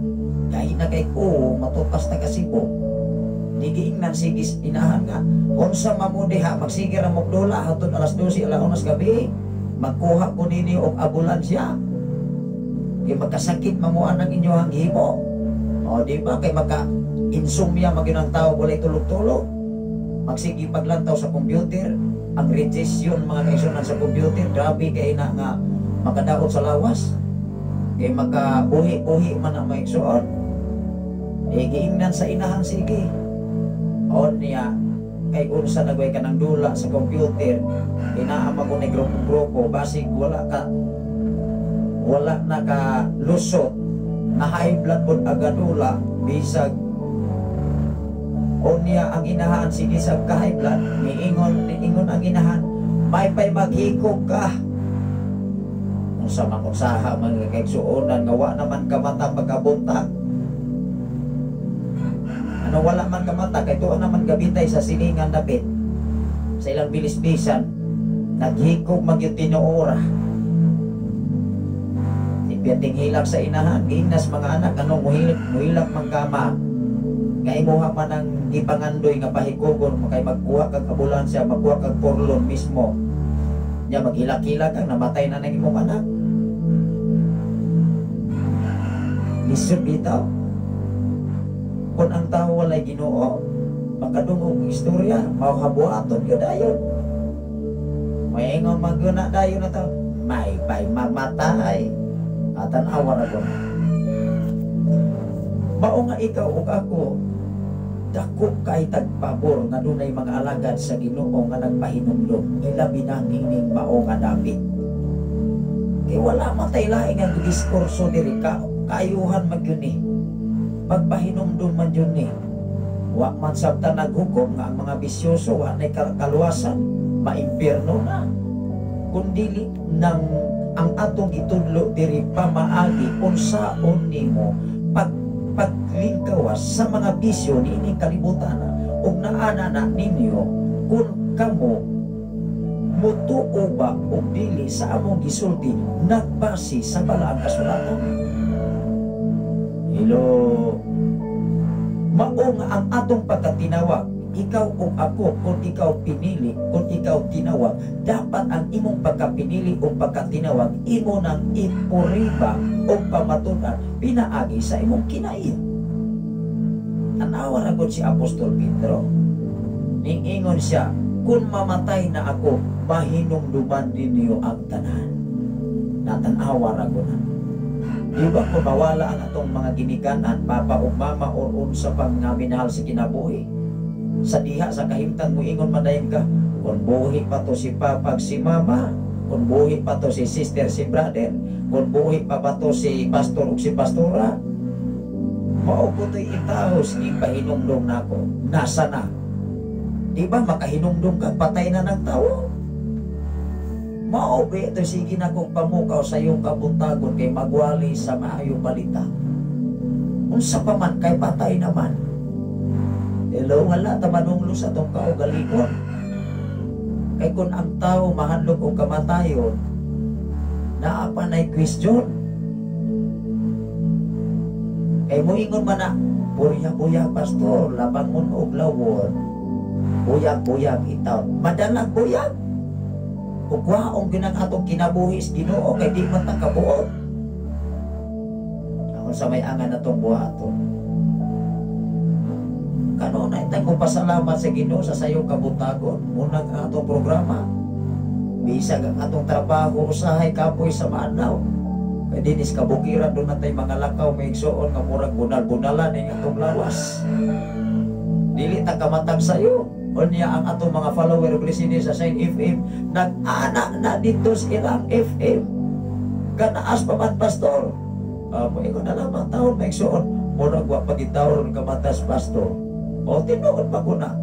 gahi na kay kuo, matupas na kasibo. Di giingnan sige inahan nga, unsa mamo diha, magsige ra mog dula hangtod alas 12, alas 1 gabi, magkuha ko nini og ambulansya. Kay magkasakit mamuan ang inyong himo. O di ba kay magka insomnia magin ang tao, walay tulog-tulog. Magsige paglantaw sa computer, ang radiation mga kaigsuonan sa computer, grabe kay na nga makadaot sa lawas. Kay makabuhi-buhi man ang maigsuon. E giingnan sa inahang sige. O niya, kay unsa nagway ka ng dula sa computer, inaama ko ni grupo-grupo, basig wala na ka lusot, na high blood pod agadula, bisag o niya ang inahan sige sa ka-high blood, niingon ang inahan, may pay maghikog ka. Unsa man unsaha man nga kaigsuonan nga wa naman kamata pagkabuntag. Ano wala man kamata kay tuwa naman gabitay sa silingan dapit sa ilang bilis-bisan, naghikog magyud tinuora. Ipiating hilak sa inahan, giingnas mga anak, anong muhilak man kama. Nga imuha man ang gipangandoy nga pahikugon mo kay magkuha kag ambulansya, magkuha kag porlon mismo. Nya maghilak-hilak kang namatay na nang imong anak. Lisod bitaw. Kung ang tao walay Ginoo, makadungog og istorya, mauhabuhaton gyud dayon. Moingon man gyud na dayon na to, may pay mamatay. Atan-awa ra ko. Mao nga ikaw ug ako, dako kay tagpabor nga dunay mga alagad sa Ginoo nga nagpahinumdom, ilabi na niining mao nga dapit. Kay wala man tay laing nga diskurso diri ka, kaayuhan man gyud ni. Pagpahinumdom man gyud ni. Wa man sabta naghukom nga ang mga bisyoso wa nay kaluwasan, maimpierno na. Kun dili nang ang atong gitudlo diri pamaagi unsaon nimo paglingkawas sa mga bisyo niining kalibutan ug naana na ninyo kung kamo mutuo ba og dili sa among gisulti nagbase sa balaang kasulatan. Hello. Mao nga ang atong pagkatinawag, ikaw o ako, kung ikaw pinili, kung ikaw tinawag, dapat ang imong pagkapinili o pagkatinawag, imo nang ipuriba o pamatunan, pinaagi sa imong kinaiya. Tanawa ra gud si Apostol Pedro. Ningingon siya, kung mamatay na ako, mahinumduman ninyo ang tanan. Natanawa ra gud na. Di ba kung mawala ang atong mga ginikanan, papa o mama or unsa pang nga minahal sa kinabuhi, sa diha sa kahimtang moingon man dayon ka, kung buhi pa to si papa si mama, kung buhi pa to si sister si brother, kung buhi pa ba to si pastor ug si pastora, mao ko to'y itahos ni pahinumdom nako, nasa na. Di ba makahinumdom ka, patay na ng tao? Mao ba ito sige na kong pamukaw sa iyong kabuntagon kay magwali sa maayong balita. Unsa pa man kay patay naman. Hello, wala ta manunglo sa atong kaugalingon. Kay kung ang tao mahandlok og kamatayon, naa pa nay question. Kay moingon man na, buya-buya pastor, labang mon og lawon. Buyag-buyag itaw, madalag buyag. Ugwaong ginang atong kinabuhi sa Ginoo kay di man ta kabuot. Ako sa may angan atong buhaton. Kanunay tayong pasalamat sa Ginoo sa sayong kabuntagon. Unang atong programa. Bisag ang atong trabaho usahay kapoy sa maadlaw. Kay dinis kabukiran doon natay mga lakaw may igsuon nga murag bunal-bunalan ning atong lawas. Dili ta kamatag sayo. Unya ang atong mga follower ug listener sa Shine FM nag-ana na dito sa ilang FM. Kanaas pa man pastor. Moingon na lamang taon may igsuon murag wa pa gitawron kamatas pastor. O tinuod pa ko na.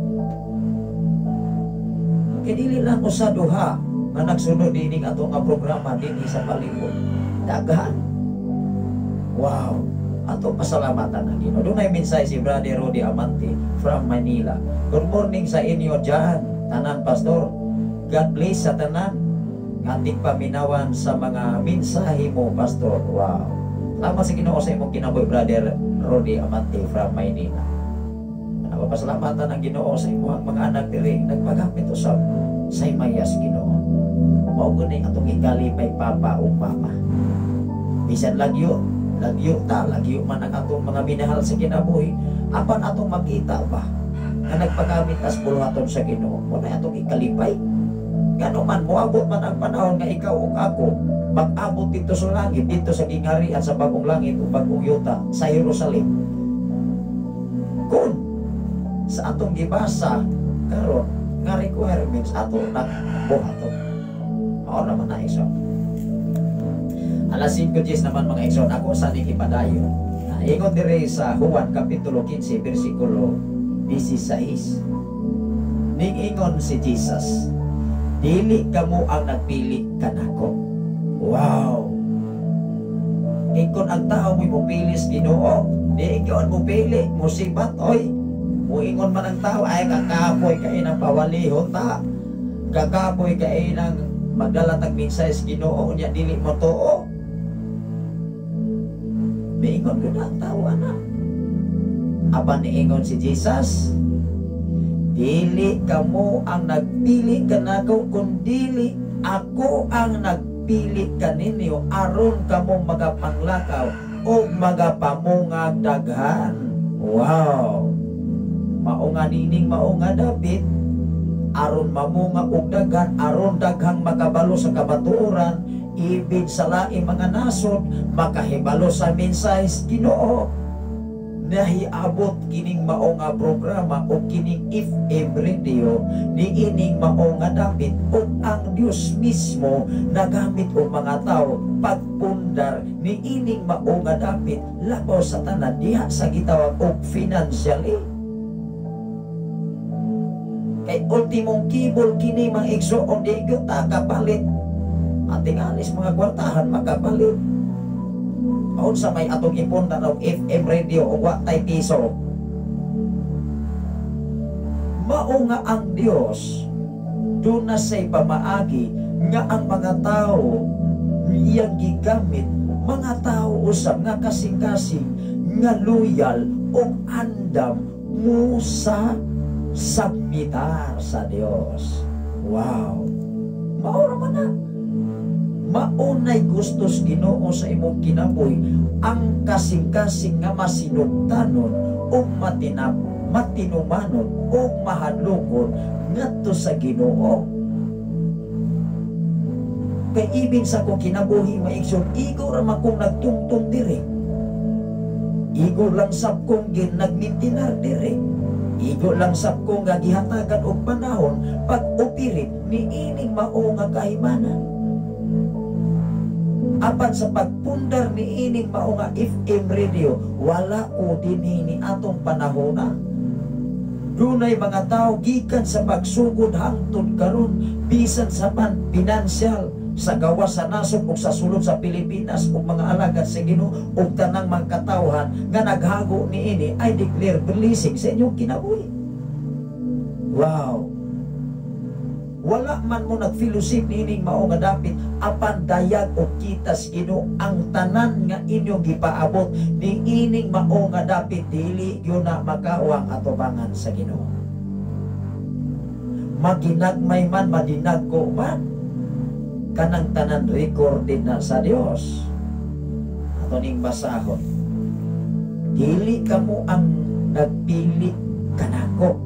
Kay dili lang usa duha nga nagsunod dining atong nga programa dinhi sa palibot. Daghan. Wow. Ato pasalamatan ang Ginoo. Dunay mensahe si Brother Rudy Amante from Manila. Good morning sa inyo dyan, tanan pastor. God bless sa tanan. Ngatik paminawan sa mga mensahe mo, pastor. Wow. Salamat sa Ginoo sa imong kinabuhi, Brother Rudy Amante from Manila. Napapasalamatan ang Ginoo sa imong mga anak diri nagpagamit usab sa himayas Ginoo. Mao guni atong ikalipay papa ug mama. Bisan lagyo, lagyo ta, lagyo man ang atong mga minahal sa kinabuhi, apan atong makita ba nga nagpagamit tas buluhaton sa Ginoo, mo na atong ikalipay. Ngano man moabot man ang panahon nga ikaw ug ako mag-abot dito sa langit, dito sa gingarian sa bagong langit ug bagong yuta sa Jerusalem. Kung sa atong gibasa karon nga requirements ato na buhaton. Mao naman na igsoon. Alas 5:10 naman mga igsoon, ako sa ning ipadayon. Ingon diri sa Juan kapitulo 15 bersikulo 16. Ningingon si Jesus, dili kamo ang nagpili kanako. Wow. Kung ang tao mo'y mopili sa Ginoo, di ikaw ang mopili, musibat oy. Muingon man ang tao, ay kakapoy kay nang pawalihon ta. Kakapoy kay nang magdala tag mensahe sa Ginoo unya dili mo tuo. Miingon gud ang tao ana. Apan niingon si Jesus, "Dili kamo ang nagpili kanako, kundili ako ang nagpili kaninyo aron kamo magapanglakaw o magapamungag daghan." Wow! Mao nga nining mao nga dapit aron mamunga og daghan, aron daghang makabalo sa kamatuoran, ibig sa laing mga nasod makahibalo sa mensahe sa Ginoo. Nahiabot kining mao nga programa o kining FM radio niining mao nga dapit, ug ang Dios mismo nagamit og mga tawo pagpundar niining mao nga dapit, labaw sa tanan diha sa gitawag og financially. Kay ultimong kibol kini, mga igsoon, di gyud ta kapalit. Ating alis mga kwartahan makapalit. Unsa may atong ipundar og FM radio o wa tay piso? Mao nga ang Dios duna say pamaagi nga ang mga tao iyang gigamit, mga tao usab nga kasing-kasing nga loyal ug andam mo sa submitar sa Dios. Wow. Mao ra man na. Maunay gustos Ginoo sa imong kinabuhi ang kasing-kasing nga masinugtanon ug matinumanon ug mahadlokon ngadto sa Ginoo. Kay ibig sa akong kinabuhi, maigsoon, igo ra man kong nagtungtong diri. Igo lang sab kong nagmintinar diri. Igo lang sab kong nga gihatagan og panahon pag-operate niining mao nga kahimanan. Apan sa pagpundar niining mao nga FM radio, wala ko dinhi ni atong panahona. Dunay mga tao gikan sa pagsugod hangtod karon, bisan sa pan pinansyal, sa gawas sa nasod ug sa sulod sa Pilipinas ug mga alagad sa Ginoo ug tanang mga katawhan nga naghago niini, I declare blessing sa inyong kinabuhi. Wow. Wala man mo nag-fellowship niining mao nga dapit, apan dayag og kita sa Ginoo ang tanan nga inyong gipaabot niining mao nga dapit, dili gyud na makawang atubangan sa Ginoo. Maginagmay man, madinagko man, kanang tanan recorded na sa Dios. Ato ning basahon. Dili kamo ang nagpili kanako,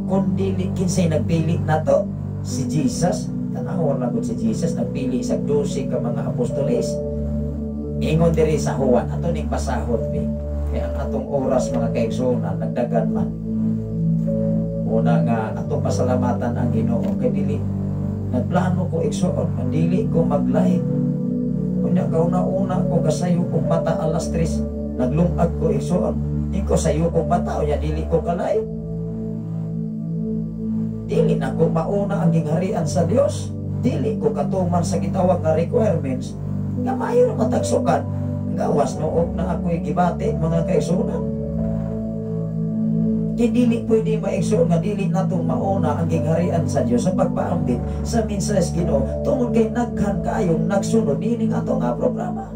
kundili kinsay nagpili nato? Si Jesus. Tanaw ra gud si Jesus nagpili sa 12 ka mga apostoles. Ingon diri sa Juan, ato ning basahon bi. Kay ang atong oras, mga kaigsonan, nagdagan man. Una nga atong pasalamatan ang Ginoo kay dili nagplano ko, igsoon, dili ko mag-live. Unya kauna-una ko gasayo kong mata alas 3, naglungag ko, igsoon. Di ko sayo kong mata, unya dili ko ka-live. Dili na ko mauna ang gingharian sa Dios. Dili ko katuman sa gitawag nga requirements nga maayo ra matagsukan. Gawas noog na ako'y gibati, mga kaigsunan. Di dili pwede maigsoon nga dili nato mauna ang gingharian sa Dios sa pagpaambit sa mensahe sa Ginoo tungod kay naghan kaayong nagsunod niining ato nga programa.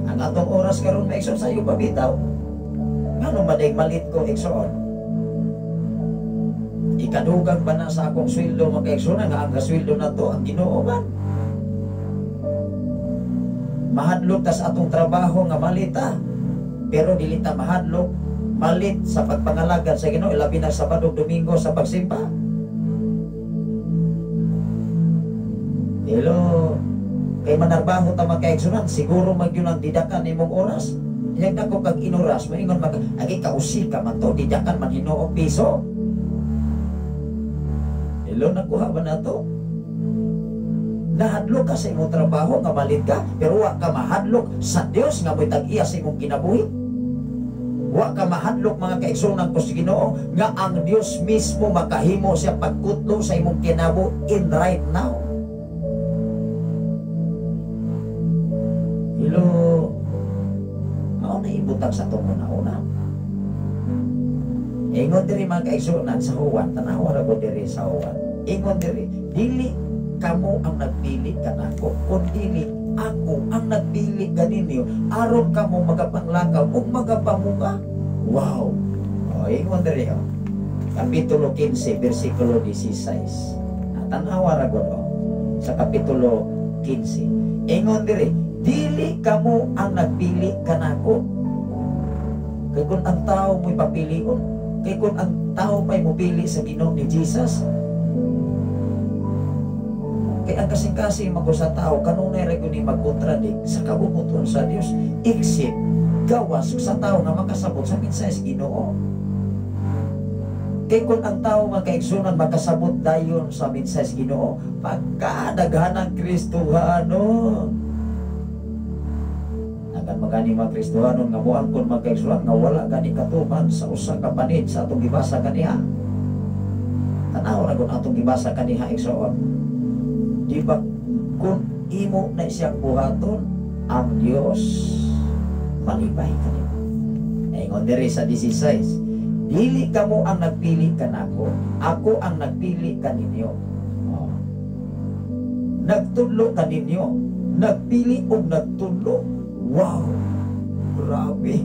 Ang atong oras karon, maigsoon, sayo pa bitaw. Ngano maday malit ko, igsoon? Ikadugang ba na sa akong sweldo, mga kaigsoon, nga ang sweldo na to ang Ginoo man? Mahadlok ta sa atong trabaho nga malita, pero dili ta mahadlok malit sa pagpangalagad sa Ginoo, labi na Sabado, Domingo sa pagsimba. Hello, kay manarbaho ta, mga kaigsunan, siguro magyun ang didakan imong oras. Iyang dako kag inoras, maingon mag agi kausi ka man to, didakan man hinuong piso. Hello, nakuha ba na to? Nahadlok ka sa imong trabaho nga malit ka, pero wa ka mahadlok sa Dios nga mo'y tag-iya sa imong kinabuhi. Wa ka mahadlok, mga kaigsunan ko sa Ginoo, nga ang Dios mismo makahimo siya pagkutlo sa imong kinabuhi in right now. Hello, mao na ibutang sa atong una-una. Ingon diri, mga kaigsunan, sa Juan, tanawa ra ko diri sa Juan. Ingon diri, "Dili kamo ang nagpili kanako, kundili ako ang nagpili kaninyo aron kamo magapanglakaw ug magapamunga." Wow! O, ingon diri oh. Kapitulo 15, versikulo 16. Tanawa ra gud oh, sa kapitulo 15. Ingon diri, dili kamo ang nagpili kanako. Kay kung ang tao mo'y papilion, kay kung ang tao pa'y mopili sa Ginoo ni Jesus, kay ang kasing-kasing man sa tao, kanunay ra gyud ni mag-contradict sa kabubut-on sa Dios, except gawas sa tao nga makasabot sa mensahe sa Ginoo. Kay kung ang tao, mga kaigsunan, makasabot dayon sa mensahe sa Ginoo, pagkadaghanang Kristohanon. Nagan magani mga Kristohanon nga moangkon, mga kaigsunan, nga wala gani katuman sa usa ka panid sa atong gibasa kaniha. Tanaw ra gud atong gibasa kaniha, igsoon. Di ba kung imo na siyang buhaton, ang Dios malipay kanimo? Ingon diri sa 16, dili kamo ang nagpili kanako, ako ang nagpili kaninyo. Oh. Nagtudlo kaninyo, nagpili og nagtudlo. Wow! Grabe!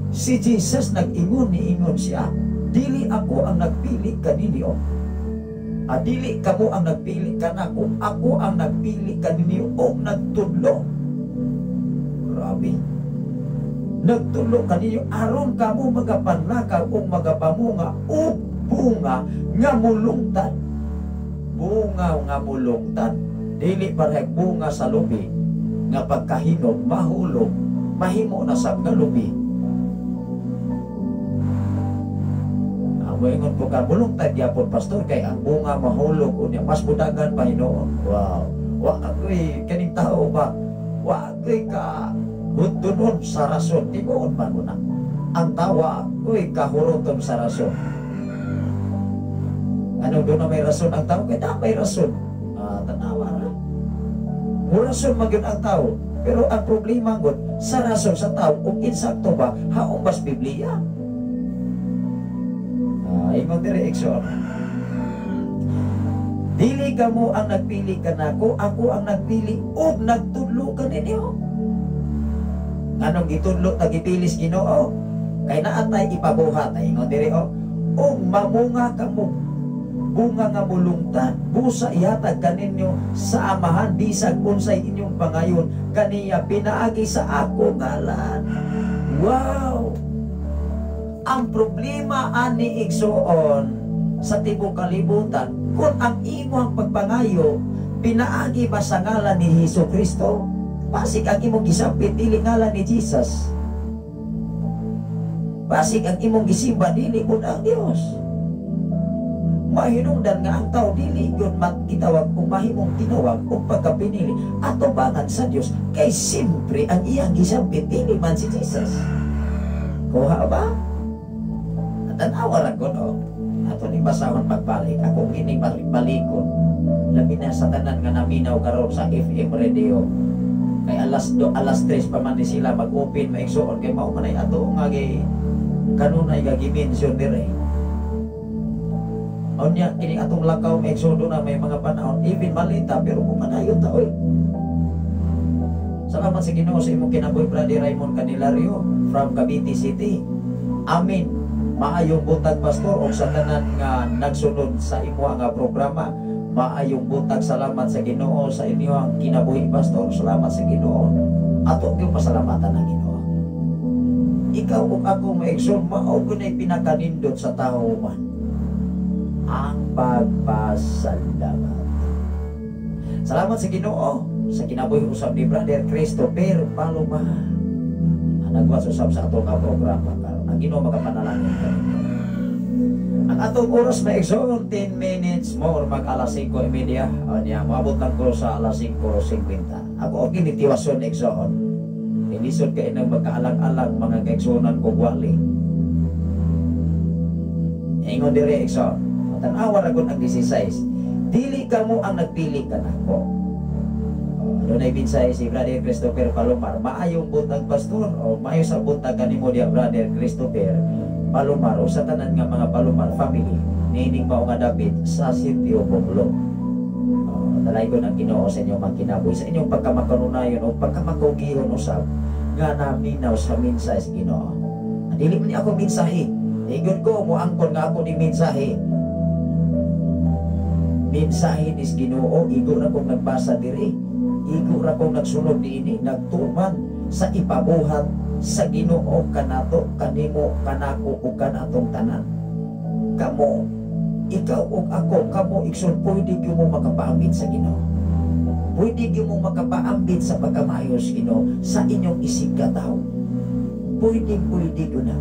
Si Jesus nag-ingon, niingon siya, dili ako ang nagpili kaninyo. Ah, dili kamo ang nagpili kanako, ako ang nagpili kaninyo og nagtudlo. Grabe. Nagtudlo kaninyo aron kamo magapanlakaw og magapamunga og bunga nga mulungtad. Bunga nga mulungtad. Dili parehag bunga sa lubi nga pagkahinog mahulog, mahimo na sab nga lubi. Moingon po ka, mulungtad gyapon, pastor, kay ang bunga mahulog unya mas budagan pa hinuon. Wow. Wa ako'y kaning tao ba? Wa ako'y ka hundunon sa rason, tinuod man una. Ang tawa ako'y kahuroton sa rason. Anong doon na may rason ang tao? Kaya na may rason. Tanawa ra. Rason man gyud ang tao. Pero ang problema gud sa rason sa tao, kung insakto ba, haong bas Biblia. Ingon diri, igsoon. Dili kamo ang nagpili kanako, ako ang nagpili ug nagtudlo kaninyo. Nganong gitudlo ta gipilis Ginoo? Kay naa tay ipabuhat. Ay, ingon diri oh. Ug mamunga kamo bunga nga mulungtad, busa ihatag kaninyo sa Amahan bisag unsay inyong pangayon kaniya pinaagi sa ako ngalan. Wow! Ang problema ani, igsoon, sa tibok kalibutan, kung ang imong pagpangayo pinaagi ba sa ngalan ni Hesus Kristo? Basig ang imong gisampit dili ngalan ni Jesus. Basig ang imong gisimba dili kun ang Dios. Mahinungdan nga ang tao dili gyud gitawag o mahimong tinawag o pagkapinili atubangan sa Dios, kay simpre ang iyang gisampit dili man si Jesus. Kuha ba? Tanawa ra gud oh. Ato ning basahon pagbalik. Ako kini balik-balikon. Labi na sa tanan nga naminaw karon sa FM radio. Kay alas 3 pa man ni sila mag-open, maigsuon, kay mao man ay ato nga gi kanunay nga gi-mention dire. Unya kini atong lakaw, maigsuon, na may mga panahon even malita pero pumanayon ta oy. Salamat sa Ginoo sa imong kinabuhi, Brother Raymond Candelario from Cavite City. Amen. Maayong buntag, pastor, og sa tanan nga nagsunod sa imo nga programa. Maayong buntag, salamat sa Ginoo sa inyong kinabuhi, pastor. Salamat sa Ginoo. Ato gyud pasalamatan ang Ginoo. Ikaw ug ako, maigsoon, mao gyud ay pinakanindot sa tawo man ang pagpasalamat. Salamat sa Ginoo sa kinabuhi usab ni Brother Christopher Paloma. Ang nagwas usab sa atong nga programa karon. Ang Ginoo makapanalangin kaninyo. Ang atong oras, maigsoon, 10 minutes more mag alas 5:30. Anya, moabot lang ko sa alas 5:50. Ako og ginitiwason, igsoon. Ilisod kay nang magkaalang-alang mga kaigsuonan ko wali. Ingon diri, igsoon. Tan-awa ra gud ang 16. Dili kamo ang nagpili kanako. Doon ay mensahe si Brother Christopher Palomar. Maayong buntag, pastor. O maayo sa buntag kanimo diya, Brother Christopher Palomar, o sa tanan nga mga Palomar family niining mao nga dapit sa Sitio Bonglo. Dalaygon ang Ginoo sa inyong mga kinabuhi, sa inyong pagkamakanunayon o pagkamakugihon usab nga naminaw sa mensahe sa Ginoo. Ang Dili man ni ako mensahe. Igod ko moangkon nga ako ni mensahe. Mensahe nis Ginoo, igo ra kong nagbasa diri. Igo ra kong nagsunod niini, nagtuman sa ipabuhat sa Ginoo kanato, kanimo, kanako ug kanatong tanan. Kamo, ikaw ug ako, kamo igsoon, pwede gyud mo makapaambit sa Ginoo. Pwede gyud mo makapaambit sa pagkamayo sa Ginoo sa inyong isig katawo. Pwede, pwede gyud na.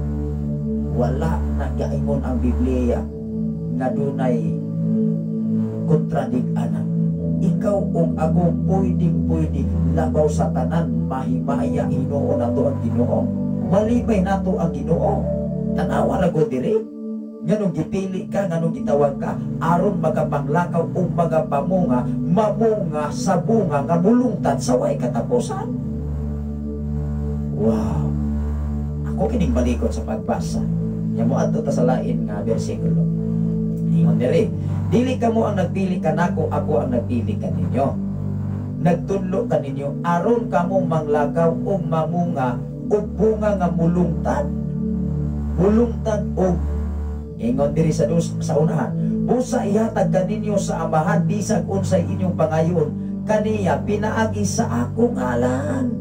Wala nagaingon ang Biblia nga dunay kontradik ana. Ikaw ug ako pwedeng pwede labaw sa tanan mahimaya hinuon nato ang Ginoo. Malipay nato ang Ginoo. Tanawa ra gud diri. Nganong gipili ka, nganong gitawag ka, aron makapanglakaw ug magapamunga, mamunga sa bunga nga mulungtad sa way katapusan. Wow. Ako kining balikon sa pagbasa. Nya moadto ta sa lain nga bersikulo. Ingon diri, dili kamo ang nagpili kanako, ako ang nagpili kaninyo. Nagtudlo kaninyo aron kamo manglakaw ug mamunga og bunga nga mulungtad. Mulungtad og ingon diri sa dus, sa unahan, busa ihatag kaninyo sa Amahan bisag unsay inyong pangayon kaniya pinaagi sa akong ngalan.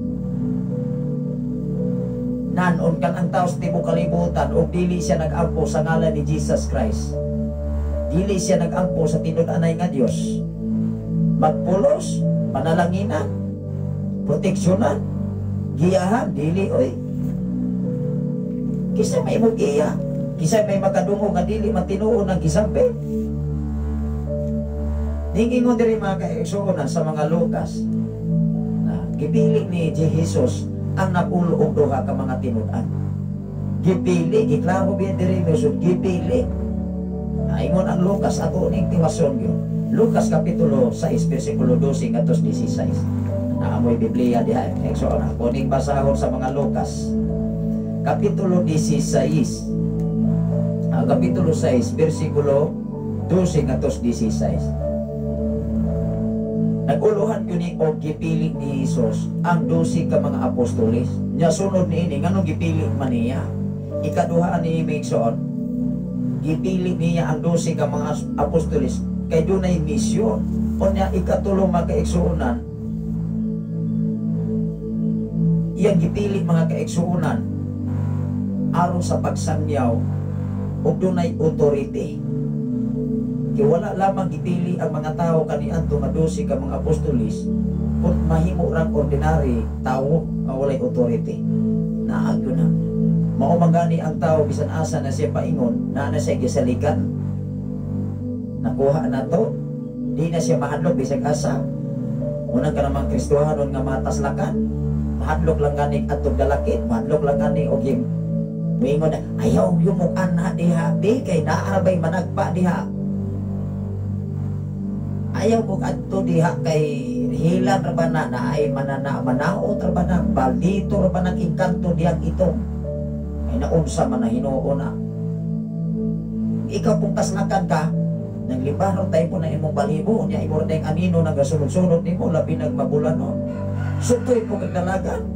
Nanon kan ang tao sa tibuok kalibutan og dili siya nag-ampo sa ngalan ni Jesus Christ. Dili siya nag-ampo sa tinud-anay nga Dios. Magpulos, panalanginan, proteksyonan, giyahan, dili oy. Kisa may imong giya, kisa may makadungog nga dili man tinuod ang gisampi. Ningingon diri mga kaigsuonan sa mga Lucas na gipili ni Jesus ang 12 ka mga tinud-an. Gipili, giklaro biya diri mesud gipili. Ingon ang Lucas ato ning tiwason gyud. Lucas kapitulo 6 bersikulo 12 ngadto 16. Naamoy Biblia diha igsoon ako ning basahon sa mga Lucas. Kapitulo 16. Kapitulo 6 bersikulo 12 ngadto 16. Naguluhan yun ni og gipili ni Jesus ang 12 ka mga apostoles. Nya sunod niini nganong gipili man niya? Ikaduha ni igsoon, gipili niya ang 12 ka mga apostoles kay dunay misyon. Unya ikatulo mga kaigsuonan, iyang gipili mga kaigsuonan aron sa pagsangyaw og dunay authority. Kay wala lamang gipili ang mga tao kaniadto nga 12 ka mga apostoles kung mahimo rang ordinary tao nga walay authority. Naagyo na. Mao man gani ang tao bisan asa na siya paingon, naa na siya gisaligan. Nakuha na to, di na siya mahadlok bisag asa. Unang ka namang Kristohanon nga mataslakan, mahadlok lang gani adtong dalakit, mahadlok lang gani og him. Moingon na, ayaw yumok ana diha, di kay naa bay managpa diha. Ayaw mo adto diha kay hilan ra ba na naay manana manaot ra ba na baldito ra ba nang engkanto dihang itong. Ay naunsa man na hinuon na. Ikaw kung taslakan ka, nang libaro tayo po na imong balibo, niya imo ra tayong anino nagasunod-sunod nimo labi nagmabulanon. Sutoy po kag dalagan.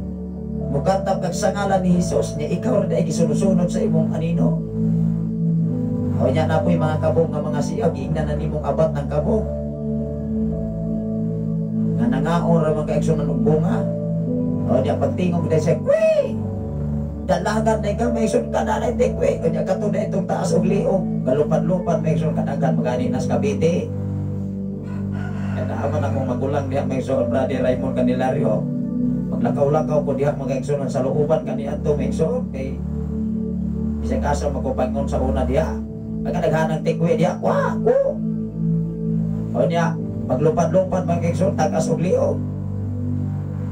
Mukantap kag sa ngalan ni Hesus, niya ikaw ra day gisunod-sunod sa imong anino. O nya na po'y mga kabog nga mga siyag, giingnan na nimong abat ng kabog. Nga nangaon ra man kaigsunan og bunga. O nya pagtingog day siya, kwi! Dalagan na ikaw, may sun ka na na tikwe. O nya kato na itong taas og liog. Galupad-lupad, may sun kadagan, magani nas Cavite. Kaya naaman akong magulang diha, may sun, Brother Raymond Candelario. Maglakaw-lakaw ko diha, mga igsunan sa looban kaniadto, may sun. Kay bisag asa makupangon sa una diha. Pagka naghanang tikwe diha, wah, ko! O nya, paglupad-lupad, mga igsoon, tagas og liog.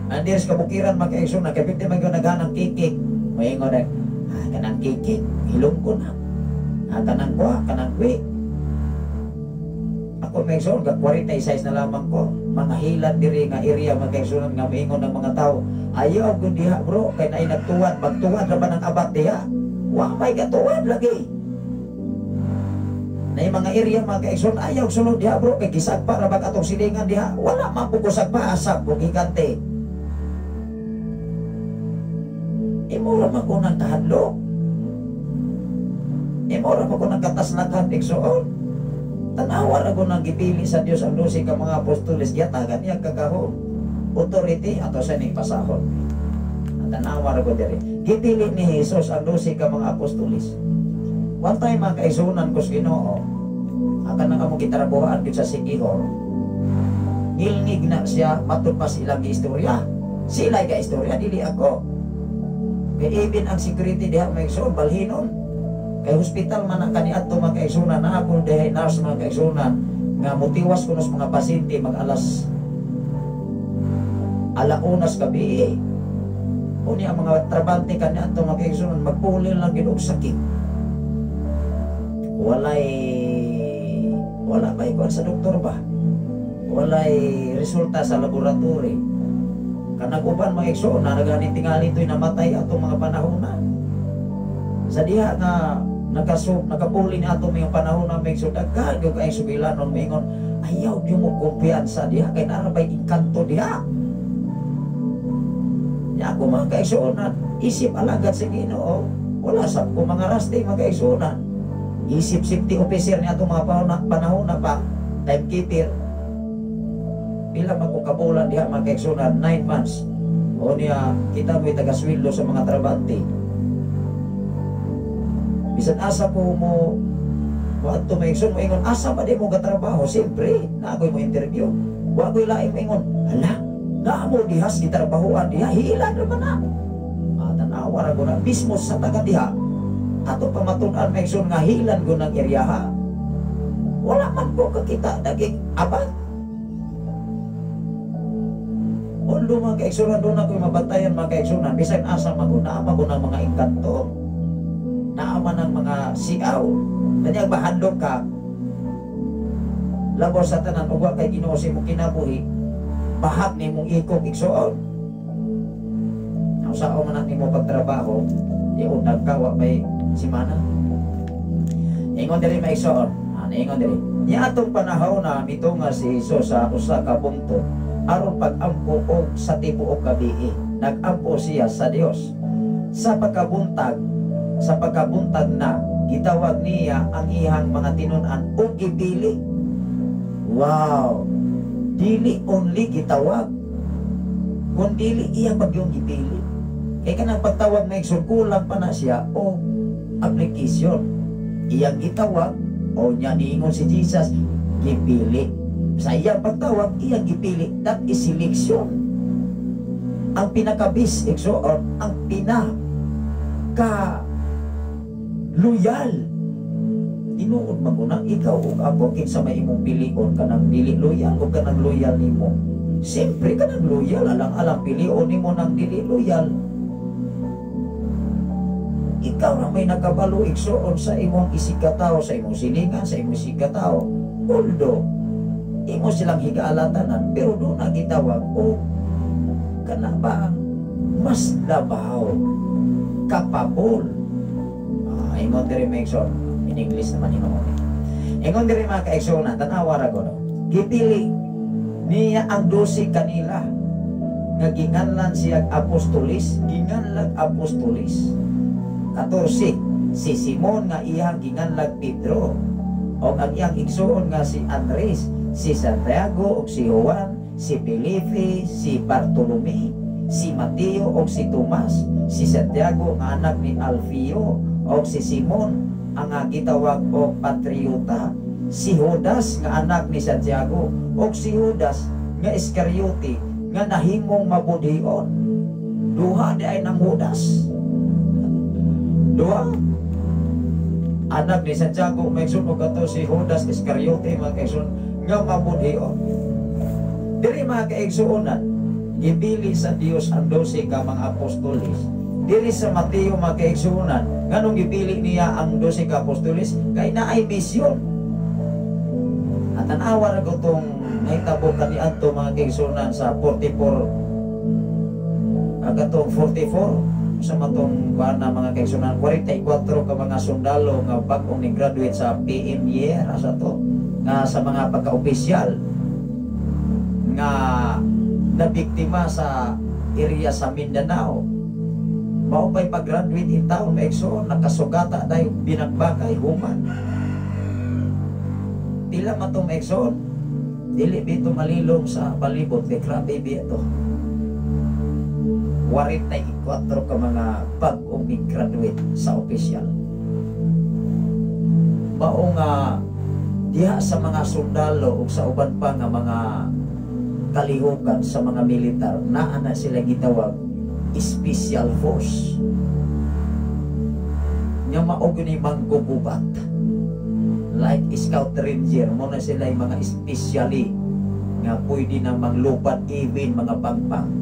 Andir sa kabukiran, mga igsoon, nagkapit man gyud naghanang kikik. Moingon na, kanang kikik, hilom ko na. Kanang kuha, kanang kwi. Ako, mga igsoon, 46 na lamang ko. Mga hilan diri nga area, mga igsoon, nga moingon ng mga tao. Ayaw gyud diha, bro, kay naay nagtuwad, magtuwad ra ba ng abat diha? Wa may gatuwad lagi. Na yung mga area, mga kaigsoon, ayaw sulod diha, bro, kay gisagpa ra ba katong silingan diha? Wala man po kusagpa, asap po gigante. Imo ra man ko nang kahadlok. Imo ra pa ko nagkataslakan, igsoon. Tanawa ra ko nang gipili sa Dios ang 12 ka mga apostoles, gihatagan niya kagahom, authority ato sa ning pasahon. Tanawa ra ko diri. Gipili ni Jesus ang 12 ka mga apostoles. One time, mga kaigsuonan ko sa Ginoo, akan na kamo gitrabahoan gyud sa Siquijor. Ngilngig na siya matud pa sa ilang istorya. Sila ga istorya, dili ako. Kay even ang security diha, mga igsoon, balhinon. Kay hospital man ang kaniadto, mga kaigsuonan, na ako diha nurse, mga kaigsuonan, nga mutiwas kuno sa mga pasyente mag alas 1:00 gabi. Unya ang mga trabante kaniadto, mga kaigsuonan, magpuli lang gid og sakit. Walay wala ba ikuan sa doktor ba? Walay resulta sa laboratory. Kanang uban, mga igsoon, na nagani tingali to'y namatay atong mga panahon na. Sa diha nga nakapuli ni ato mga panahon na, mga igsoon, daghan gyud kay sugilanon moingon, "Ayaw gyud mo kumpiyansa diha kay naa bay engkanto diha." Nya ako, mga kaigsuonan, isip alagad sa Ginoo, wala sab ko mga rasti, mga kaigsuonan. Isip safety officer ni atong mga panahon na pa, timekeeper. Pila man ko kabulan diha, mga kaigsuonan? 9 months. O niya, kita mo'y tagasweldo sa mga trabante. Bisan asa ko mo moadto, mga igsoon, moingon, "Asa ba di mo gatrabaho?" Siyempre, na ako'y mo interview. Wa ko'y laing moingon, "Hala, naa mo dihas gitrabahoan diha, hilan ra ba na?" Ah, tanawa ra ko na, mismo sa taga diha, ato pamatud-an, mga igsoon, nga hilan ko ng eryaha. Wala man ko kakita daging abat. Although, mga kaigsunan, doon ako'y mabantayan, mga kaigsunan, bisan asa man ko, naa man ko ng mga engkanto, naa man ng mga siaw. Kanya bahandok ka, labaw sa tanan, ug wa kay Ginoo sa imong kinabuhi, bahag nimong ikog, igsoon. Ang sao man na nimo pagtrabaho, di undag ka, wa may simana. Ingon diri, mga igsoon, ingon diri. Niya atong panahon na mitunga si Jesus sa usa ka bungtod aron pag-ampo og sa tibuok gabi. Nag-ampo siya sa Dios. Sa pagkabuntag na, gitawag niya ang iyang mga tinun-an ug gipili. Wow! Dili only gitawag, kun dili iya pagyong gipili. Kay kanang pagtawag na, igsoon, kulang pa na siya o application. Iyang gitawag o nya niingon si Jesus, gipili. Sa iyang pagtawag, iyang gipili. That is selection. Ang pinakabis, igsoon, ang pinaka loyal. Tinuod man ko na ikaw ug ako, kinsa may imong pilion, kanang dili loyal o kanang loyal nimo? Siyempre kanang loyal, alang-alang pilion nimo nang dili loyal. Ikaw ra may nakabalo, igsoon, sa imong isigkatao, sa imong silingan, sa imong isigkatao. Although, imo silang higaalatanan, pero doon na gitawag o kana ba ang mas labaw, capable. Ah, ingon diri, mga igsoon, in English naman hinuon. Ingon diri, mga kaigsoon, tanawa ra ko, no? Gipili niya ang 12 kanila nga ginganlan siya apostolis, ginganlag apostolis. 14, si Simon nga iyang ginganlag Pedro, o ang iyang igsuon nga si Andres, si Santiago ug si Juan, si Felipe, si Bartolome, si Mateo ug si Tomas, si Santiago nga anak ni Alfeo, ug si Simon ang nga gitawag og Patriota, si Judas nga anak ni Santiago, ug si Judas nga Iscariote nga nahimong mabudhion. Duha di ay ng Judas. Duha. Anak ni Santiago, may ug kato si Judas Iscariote, mga kaigsoon, nga mabudhion. Diri, mga kaigsuonan, gipili sa Dios ang 12 ka mga apostoles. Diri sa Mateo, mga kaigsuonan, nganong gipili niya ang 12 ka apostoles? Kay naay misyon. At tanawa ra ko tong nahitabo kaniadto, mga kaigsuonan, sa 44, katong 44 sa matong kuan na, mga kaigsuonan, 44 ka mga sundalo nga bag-ong ni graduate sa PMY asa to nga sa mga pagka-opisyal nga nabiktima sa area sa Mindanao. Mao pa'y pag-graduate in taon, mga igsoon, nakasugata dayon, binakbakay, human. Pila man to, mga igsoon, dili bito malilong sa palibot, kay grabe biya to. 44 ka mga bag-ong graduate sa opisyal. Mao nga diha sa mga sundalo ug sa uban pa nga mga kalihukan sa mga militar, naa na sila gitawag special force nga mao gyud ni manggugubat like scout ranger. Mo na sila yung mga especially nga pwede na manglupad, even mga pangpang.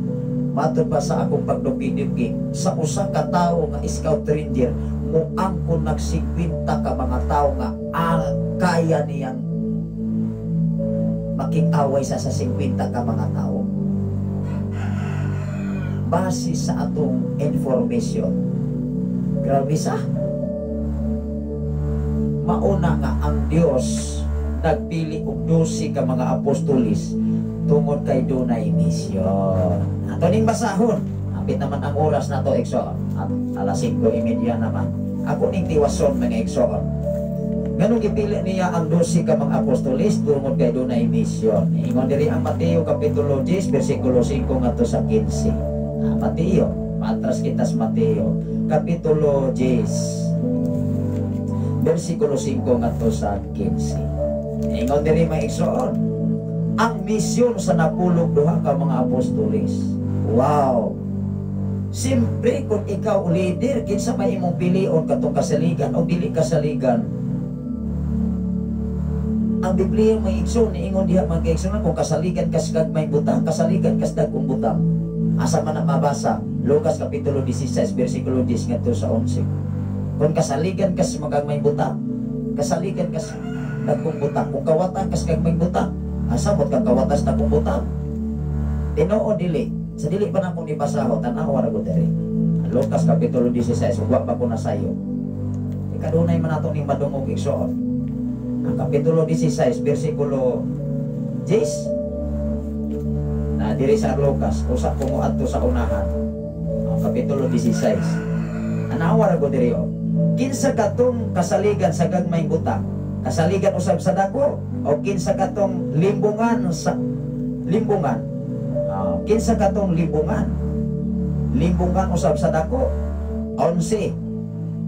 Matod pa sa akong pagduki-duki, sa usa ka tawo nga scout ranger, muangkon nag 50 ka mga tawo nga ang kaya niyang makig-away sa 50 ka mga tao base sa atong information. Grabe sa mauna nga ang Dios nagpili og 12 ka mga apostolis tungod kay dunay misyon. Ato ning basahon. Hapit naman ang oras na to, igsoon. At alas 5:30 naman. Ako ning tiwason, mga igsoon. Nganong gipili niya ang 12 ka mga apostolis? Tungod kay dunay misyon. Ingon diri ang Mateo kapitulo 10 bersikulo 5 ngadto sa 15. Mateo, patras kita sa Mateo kapitulo 10 bersikulo 5 ngadto sa 15. Ingon diri, mga igsoon, ang misyon sa napulog duha ka mga apostolis. Wow. Siyempre, kung ikaw leader, kinsa may imong pilion, katong kasaligan o dili kasaligan? Ang Biblia, may igsoon, niingon diha, mga igsoon, kung kasaligan kas may butang, kasaligan kas dagkong butang. Asa man na mabasa? Lucas Kapitulo 16, versikulo 10 ngadto sa 11. Kung kasaligan kas magagmay butang, kasaligan kas dagkong butang. Kung kawatan kas gagmay butang, asa mo't kang kawatas dagkong butang? Tinuod dili? Sa dili pa na akong nibasahon, tan-awa ra gud diri. Lucas Kapitulo 16, ug wa pa ko nasayo. Ikadunay man ato ning madungog, igsoon. Ang Kapitulo 16, versikulo 10 na diri sa Lucas, usa ko mo adto sa unahan. Ang Kapitulo 16. Anawa ra gud diri oh. Kinsa katong kasaligan sa gagmay butang? Kasaligan usab sa dako o kinsa katong limbungan sa limbungan? Kinsa katong limbungan? Limbungan usab sa dako. 11.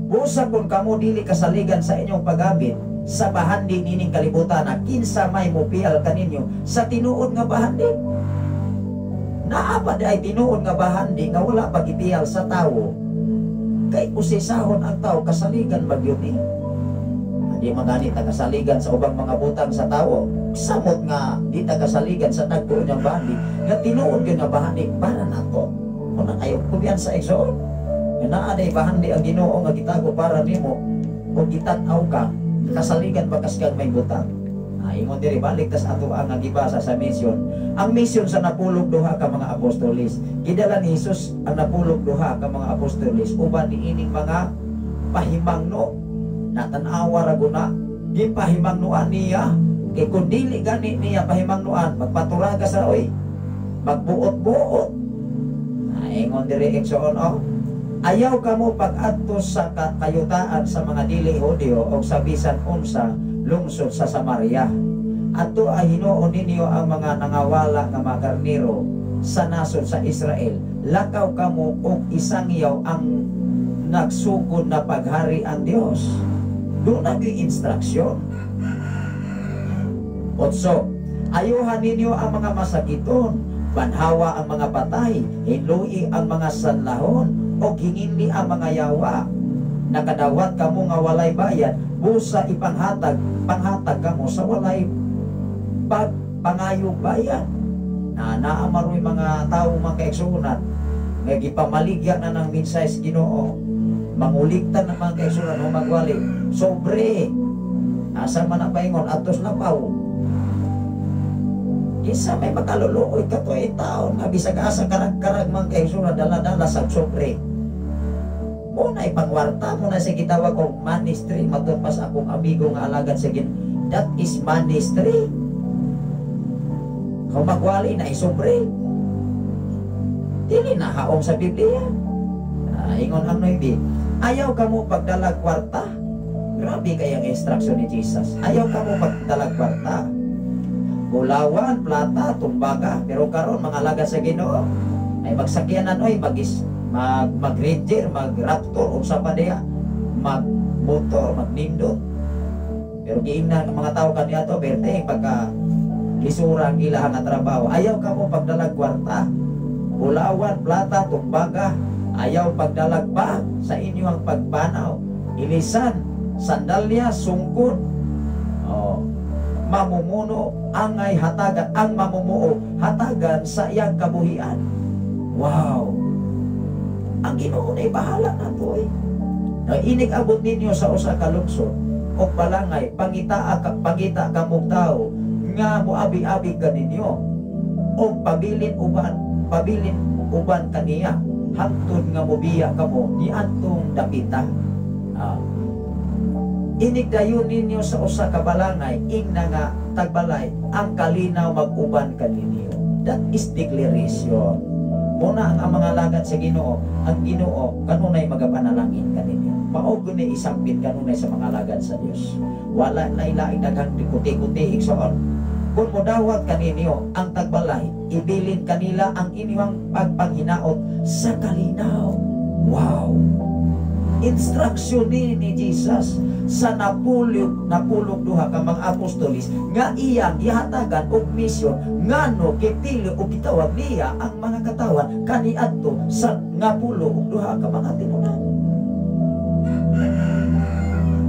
Busa kung kamo dili kasaligan sa inyong paggamit sa bahandi nining kalibutan, na kinsa may mupial kaninyo sa tinuod nga bahandi? Naa pa ay tinuod nga bahandi nga wala pagipiyal sa tawo, kay usisahon ang tao kasaligan magyud ni. Di magani ta kasaligan sa ubang mga butang sa tawo, samot nga di ta kasaligan sa dagko niyang bahandi nga tinuod gyud nga bahandi para nato. Kung ayaw kumpiyansa, igsoon, nga naa day bahandi ang Ginoo nga gitago para nimo, kung gitan-aw ka, kasaligan ba kas may butang? Ingon diri, balik tas ato ang nga gibasa sa mission. Ang mission sa napulog duha ka mga apostolis. Gidala ni Jesus ang napulog duha ka mga apostolis uban niining mga pahimangno. Natan-awa ra guna, gipahimangnoan niya. Kay kung dili gani niya pahimangnoan, magpaturaga sa oy. Magbuot-buot. Ingon diri, igsoon oh. Ayaw kamo pag-adto sa kayutaan sa mga dili Hudyo o sa bisan unsa lungsod sa Samaria. Ato ay hinuon ninyo ang mga nangawala nga mga karnero sa nasod sa Israel. Lakaw kamo og isangyaw ang nagsugod na paghari ang Dios. Doon na instruction. Otso, ayuhan ninyo ang mga masakiton, banhawa ang mga patay, hinlui ang mga sanlahon, o hinginli ang mga yawa. Nakadawat kamo nga walay bayad, busa ipanghatag, panghatag kamo sa walay pagpangayo bayad. Na naamaroy mga tao, mga kaigsuonan, nga gipamaligya na ng mensahe sa Ginoo, manguliktan ng mga kaigsuonan o magwali sobre, asa man ang paingon atos lapaw. Isa may makaluluoy katoy taon nga bisag asa karag-karag, mga kaigsuonan, dala-dala sa sobre mo na ipangwarta mo na sa gitawag og ministry. Matud pa sa akong amigo nga alagad sa Ginoo, that is ministry. Kung magwali na isobre, dili na haong sa Biblia. Ingon ang 9, ayaw kamo pagdalag kwarta. Grabe kayang instruction ni Jesus. Ayaw kamo pagdalag kwarta. Bulawan, plata, tumbaga. Pero karon mga alagad sa Ginoo ay magsakyanan oy, mag-Ranger, mag-Raptor, unsa pa diha, mag-motor, magnindot. Pero giingnan ang mga tao kaniadto, berte pagka lisura ang ilahang nga trabaho. Ayaw kamo pagdalag kwarta, bulawan, plata, tumbaga. Ayaw pagdalag bag sa inyong pagpanaw, ilisan, sandalya, sungkod. Oh, mamumuno angay hatagan, ang mamumuo hatagan sa iyang kabuhian. Wow! Ang Ginoo na'y bahala na to eh. No, inig abot ninyo sa usa ka lungsod o balangay, pangita kamong tao nga moabi-abi kaninyo o pabilin uban kaniya hangtod nga mobiya kamo niadtong dapita. Inig dayon ninyo sa usa ka balangay, ingna nga tagbalay ang kalinaw mag-uban kaninyo. That is declaration. Muna ang mga alagad sa Ginoo, ang Ginoo kanunay magapanalangin kaninyo. Mao guni isampit kanunay sa mga alagad sa Dios. Wala lain-laing daghang kuti-kuti igsoon. Kung modawat kaninyo ang tagbalay, ibilin kanila ang inyong pagpanghinaot sa kalinaw. Wow! Instruction ni Jesus sa napulog duha ka mga apostolis nga iyang gihatagan og misyon ngano gipili og gitawag niya ang mga katawan kaniadto sa napulo ug duha ka mga tinunan.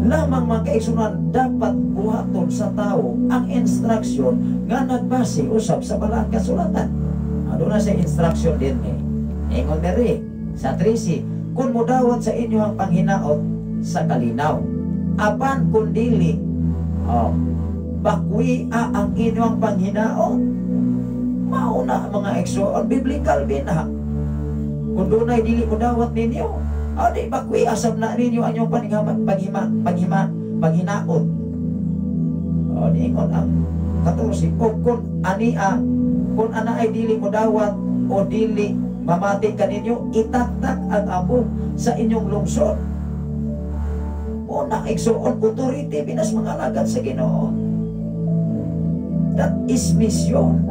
Lamang mga kaigsunan, dapat buhaton sa tao ang instruction nga nagbase usab sa balaan kasulatan. Aduna sa instruction din ni. Ingon diri sa 13, kung modawat sa inyo ang panghinaot sa kalinaw, apan kun dili, bakwia ang inyong panghinaot. Mauna mga igsoon, biblical bin ha. Kung dunay dili modawat ninyo, di bakwia sab na ninyo ang inyong panghinaot. Niingon ang 14, o kung ania, kung ana ay dili modawat o dili mamati kaninyo, itaktak ang amo sa inyong lungsod. Una, igsoon, authority binas mga alagad sa Ginoo. That is mission.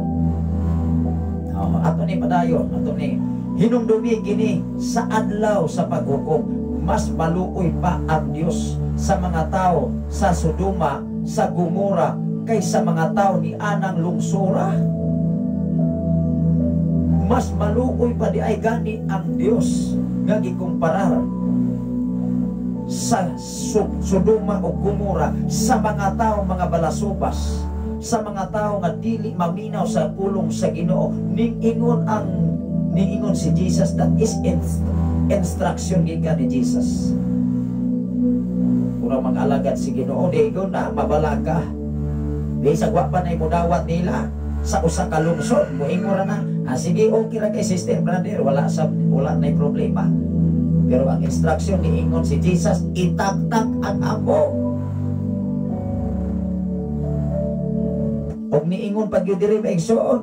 Ato ni padayon, ato ni hinumdumi gini sa adlaw sa paghukom, mas maluoy pa ang Dios sa mga tao sa Sodoma, sa Gomora, kaysa mga tao ni anang lungsura. Mas maluoy pa di ay gani ang Dios nga gikumparar sa Sodoma o Gomora sa mga tao mga balasubas, sa mga tao nga dili maminaw sa pulong sa Ginoo. Ningingon si Jesus, that is instruction gikan ni Jesus. Kung mag-alagad si Ginoo, digo na mabalaka. Bisag wa pa nay mudawat nila sa usa ka lungsod, moingon ra na, sige okay ra kay sister brother, wala nay problema. Pero ang instruction niingon si Jesus, itaktak ang amo. Og niingon pag yun diri maigsoon,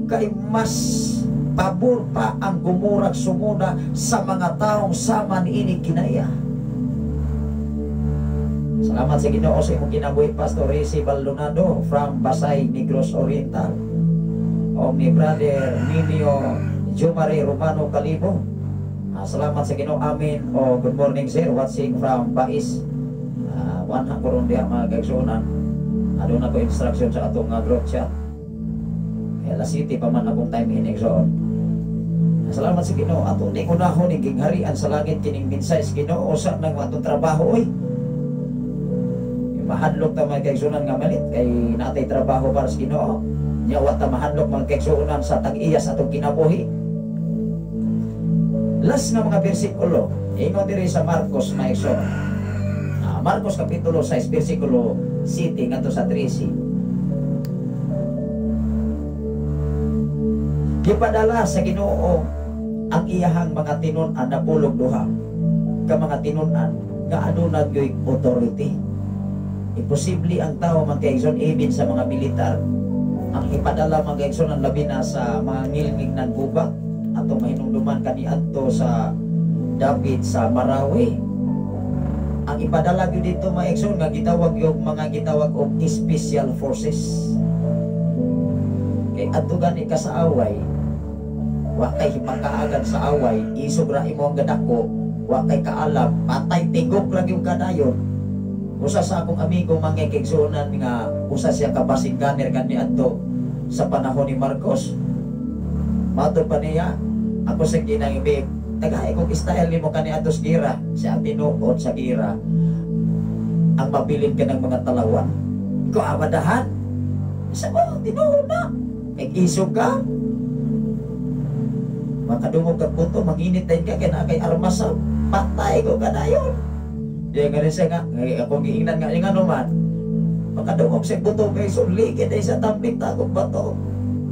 kay mas pabor pa ang gumurag sumuna sa mga taong sama niini kinaya. Salamat sa Ginoo sa imong kinabuhi, Pastor Rizzi Baldonado from Basay, Negros Oriental. O ni Brother Ninio Jumare Romano Calibo. Salamat sa Ginoo. Amin. O good morning sir, watching from Bais. One ha koron diha mga kaigsuonan. Aduna ko instruction sa atong group chat. La City pa man akong time in igsoon. Salamat sa Ginoo. Ato ning unahon ning gingharian sa langit kining mensahe sa Ginoo sa nang atong trabaho oy. Mahadlok ta mga kaigsuonan nga malit kay natay trabaho para sa Ginoo. Nya wa ta mahadlok mga kaigsuonan sa tag-iya sa atong kinabuhi. Last nga mga bersikulo, ingon diri sa Marcos mga igsoon. Marcos kapitulo 6 bersikulo 7 ngadto sa 13. Gipadala sa Ginoo ang iyahang mga tinun-an na pulog duha ka mga tinun-an nga aduna gyoy authority. Imposible ang tao mga kaigsoon even sa mga militar. Ang ipadala mga kaigsoon ang labi na sa mga ngilngig ng gubat atong mahinumduman kaniadto sa dapit sa Marawi. Ang ipadala gyud dito mga igsoon nga gitawag yung mga gitawag og special forces. Kay adto gani ka sa away, wa kay hipakaagad sa away, isog ra imo ang gadako, wa kay kaalam, patay tigok lang yung kadayon. Usa sa akong amigo mga igsuonan nga usa siya ka basing gunner kani adto sa panahon ni Marcos. Matod pa niya, ako sa ginang ibig, tagay kong style nimo kani adto sa gira, siya ang tinuod sa gira. Ang mabilin ka ng mga talawan. Ikaw abadahan. Sa mo, tinuod na. Nag-isog ka. Makadungog ka puto, manginit din ka, kaya na kay armas sa patay ko ka na yun. Di nga rin siya nga, akong giingnan nga yung ano man, makadungog sa buto kay suligid ay sa tambik tagog bato.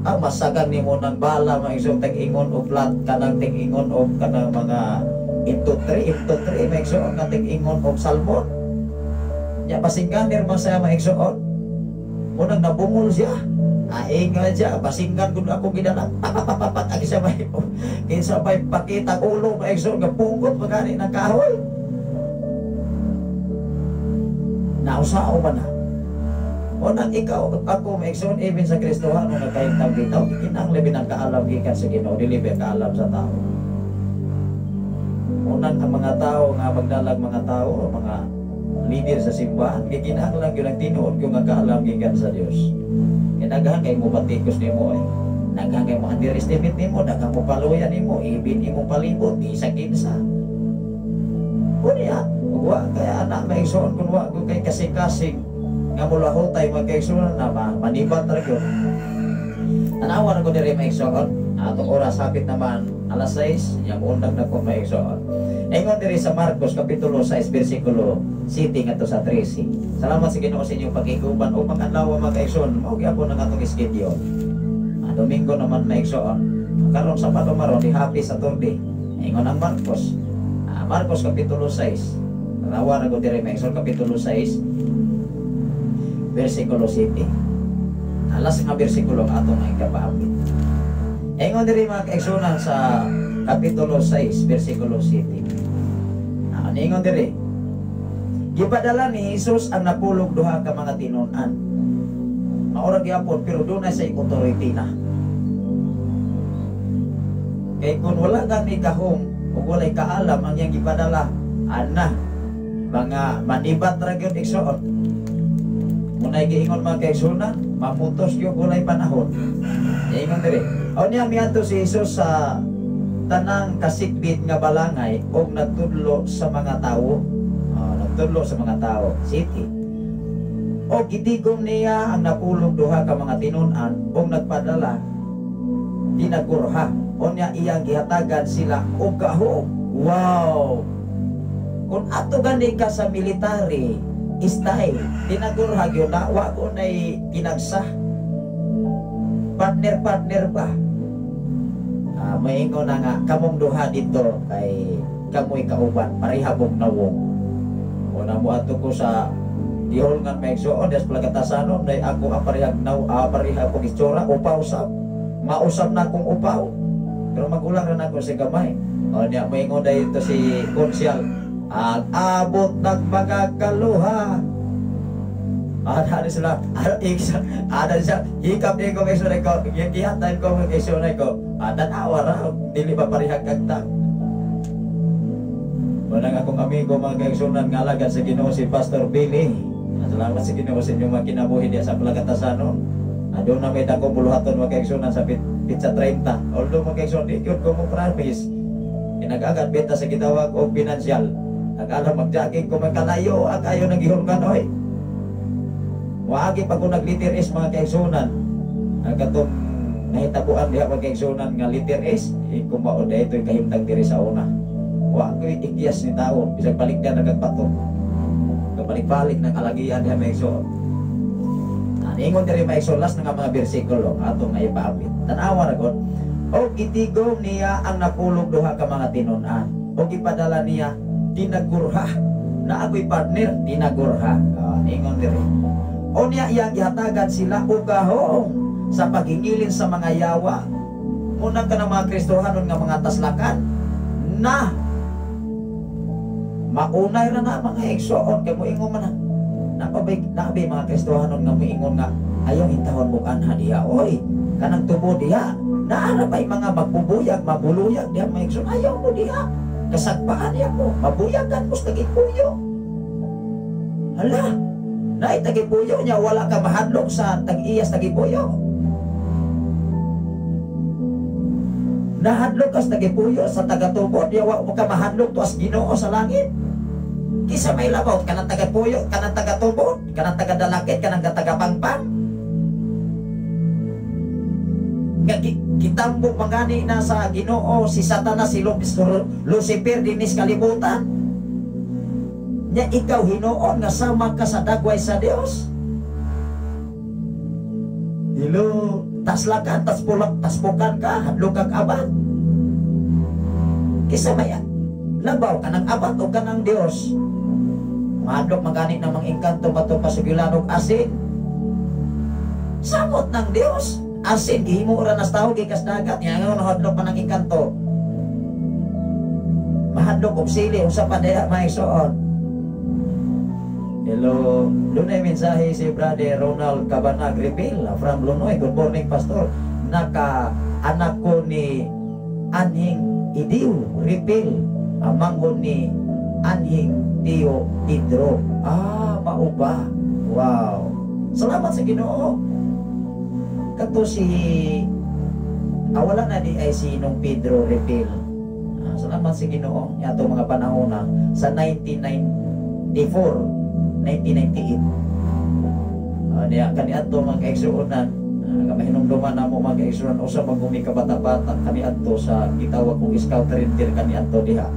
Ang masagang nimo ng bala, mga isong tag-ingon o flat, kanang tag-ingon o kanang mga M23, M23, mga igsoon nga tag-ingon o salmon. Nya basingganer man siya mga igsoon. Unang nabungol siya. Ay nga siya, basinggan kun ako gidala. Papapapapat ang isa may kinsa may pakita ulo mga igsoon nga punggot magani ng kahoy. Nausao man na. Unang ikaw, ako, may igsoon, even sa Kristohano nga kahintang bitaw, kinahanglan ang kaalam gikan sa Ginoo, dili ba kaalam sa tao. Unang ang mga tao nga magdalag mga tao, mga leader sa simbahan, gikinahanglan gyud ang tinuod gyud nga kaalam gikan sa Dios. Kay daghan kay mo batikos nimo ay. Daghan kay mo underestimate nimo, daghan mo paluya nimo, ibin imong palibot, isa kinsa. Unya, wa kay anak may igsoon kun wa kay kasing-kasing nga mulahotay magkaigsoon na manibat ra gyud. Tanawa na ko diri may igsoon. Atong oras hapit naman alas 6, nya muundang na ko may igsoon. Ingon diri sa Marcos kapitulo 6 bersikulo 7 ngadto sa 13. Salamat sa Ginoo sa inyong pag-iguban ug mag-adlaw mga kaigsoon. Mao gyapon ang atong schedule. Domingo naman may igsoon. Karon sa Sabado di happy Saturday. Ingon ang Marcos. Marcos kapitulo 6. Tanawa na ko diri may igsoon kapitulo 6 bersikulo 7. Alas nga bersikulo ang atong ikapaapit. Ingon diri mga kaigsunan sa kapitulo 6 bersikulo 7. Ingon diri, gipadala ni Hesus ang napulog duha ka mga tinun-an. Maura gyapon pero dunay say authority na. Kay kun wala gani gahom ug walay kaalam ang iyang gipadala, ana mga manibat ra gyud igsoon. Munay giingon mga kaigsunan, mamutos gyud walay panahon. Ingon diri, unya miadto si Hesus sa tanang kasikbit nga balangay og nagtudlo sa mga tawo. Nagtudlo sa mga tao, city. O gitigom niya ang napulog duha ka mga tinun-an og nagpadala tinagurha. Unya iyang gihatagan sila og gahom. Wow! Kung ato gani ka sa military style, tinagurha gyud na wa ko nay tinagsa. Partner-partner ba? Maingon na nga kamong duha dito kay kamoy kauban, pareha mong nawong. Una mo ato ko sa dihol nga may igsoon des plagatasanon day ako aparehag naw apareha ko itsura upaw sab. Mausab na akong upaw. Pero magulang ra nako sa gamay. O niya maingon day ito si Konsyal. Ang abot ng mga kaluha. Ada sila, ada siya, hikap niya ko kay ko, gihatan ko kay ko. Tanawa ra, dili ba parehag kagta. Manang akong amigo mga kaigsunan nga alagad sa Ginoo si Pastor Billy. Salamat sa Ginoo sa inyong mga kinabuhi diya sa Plagatasanon. Doon na may dako buluhaton mga kaigsunan sa pizza 30. Although mga kaigsunan, di yun ko mo promise. Kinag-agad benta sa gitawag og pinansyal. Nag-alam mag-jogging ko magkalayo, ang kayo nagihulgan oy. Waagi pa ko nag-liter S mga kaigsunan. Ang katong nahitabuan diha mga kaigsunan nga liter S, kumao na ito'y kahimtang diri sa una. Wa ko'y ikyas ni tao, bisag balikdan nagagbato. Kabalik-balik ng alagian diha mga igsoon. Ingon diri mga igsoon, last na nga mga bersikulo atong nga ipaapit. Tan-awa ra gud. Og gitigom niya ang napulog duha ka mga tinun-an. Og gipadala niya tinagurha. Na ako'y partner, tinagurha. Ingon diri. O niya iyang gihatagan sila og gahom sa paghingilin sa mga yawa. Muna ka ng mga Kristohanon nga mga taslakan na Maunay ra na, mga igsoon, kay moingon man na. Napabay nabi mga Kristohanon nga moingon nga ayaw intawon mo anha diha, oy. Kanang tubo diha. Naa pa'y mga magbubuyag, mabuluyag diha, mga igsoon. Ayaw mo diha. Kasagpaan niya mo. Mabuyagan mo sa tagipuyo. Hala, naay tagipuyo niya, wala ka mahadlok sa tag-iyas tagipuyo. Nahadlok ka sa tagipuyo sa tagatubod, niya wa ka mahadlok tuas Ginoo sa langit. Kisa may labaw, kanang tagapuyo, kanang tagatubod, kanang tagadalakit, kanang tagapangpang. Nga kitambok mangani na sa Ginoo si Satanas, si Lucifer dinis kalibutan. Nya ikaw hinuon nga sama ka sa dagway sa Dios. Hello, taslakan, taspulak, taspukan ka, hadlok kag abat. Kisa may labaw kanang abat o kanang Dios. Mahadlok magani ng mga engkanto bato pasugilan og asin. Samot ng Dios. Asin gihimo ra nas tawo gikas dagat nya nga nahadlok pa ng engkanto. Mahadlok og sili unsa pa diha maigsoon. Hello, lunay mensahe si Brother Ronald Cabanag Repil from Lunoy. Good morning, Pastor. Naka anak ko ni Anhing Idiw Repil, amanghon ni Anhing Tio Pedro. Ah, mao ba? Wow. Salamat sa Ginoo. Kato si wala na di ay si Nong Pedro Repil. Ah, salamat sa Ginoo ato mga panahon na sa 1994, 1998. Niya kaniadto mga kaigsuonan, kamahinumduman namo mga kaigsuonan usa man gumi kabata-bata kaniadto sa gitawag kong scout ranger kaniadto diha.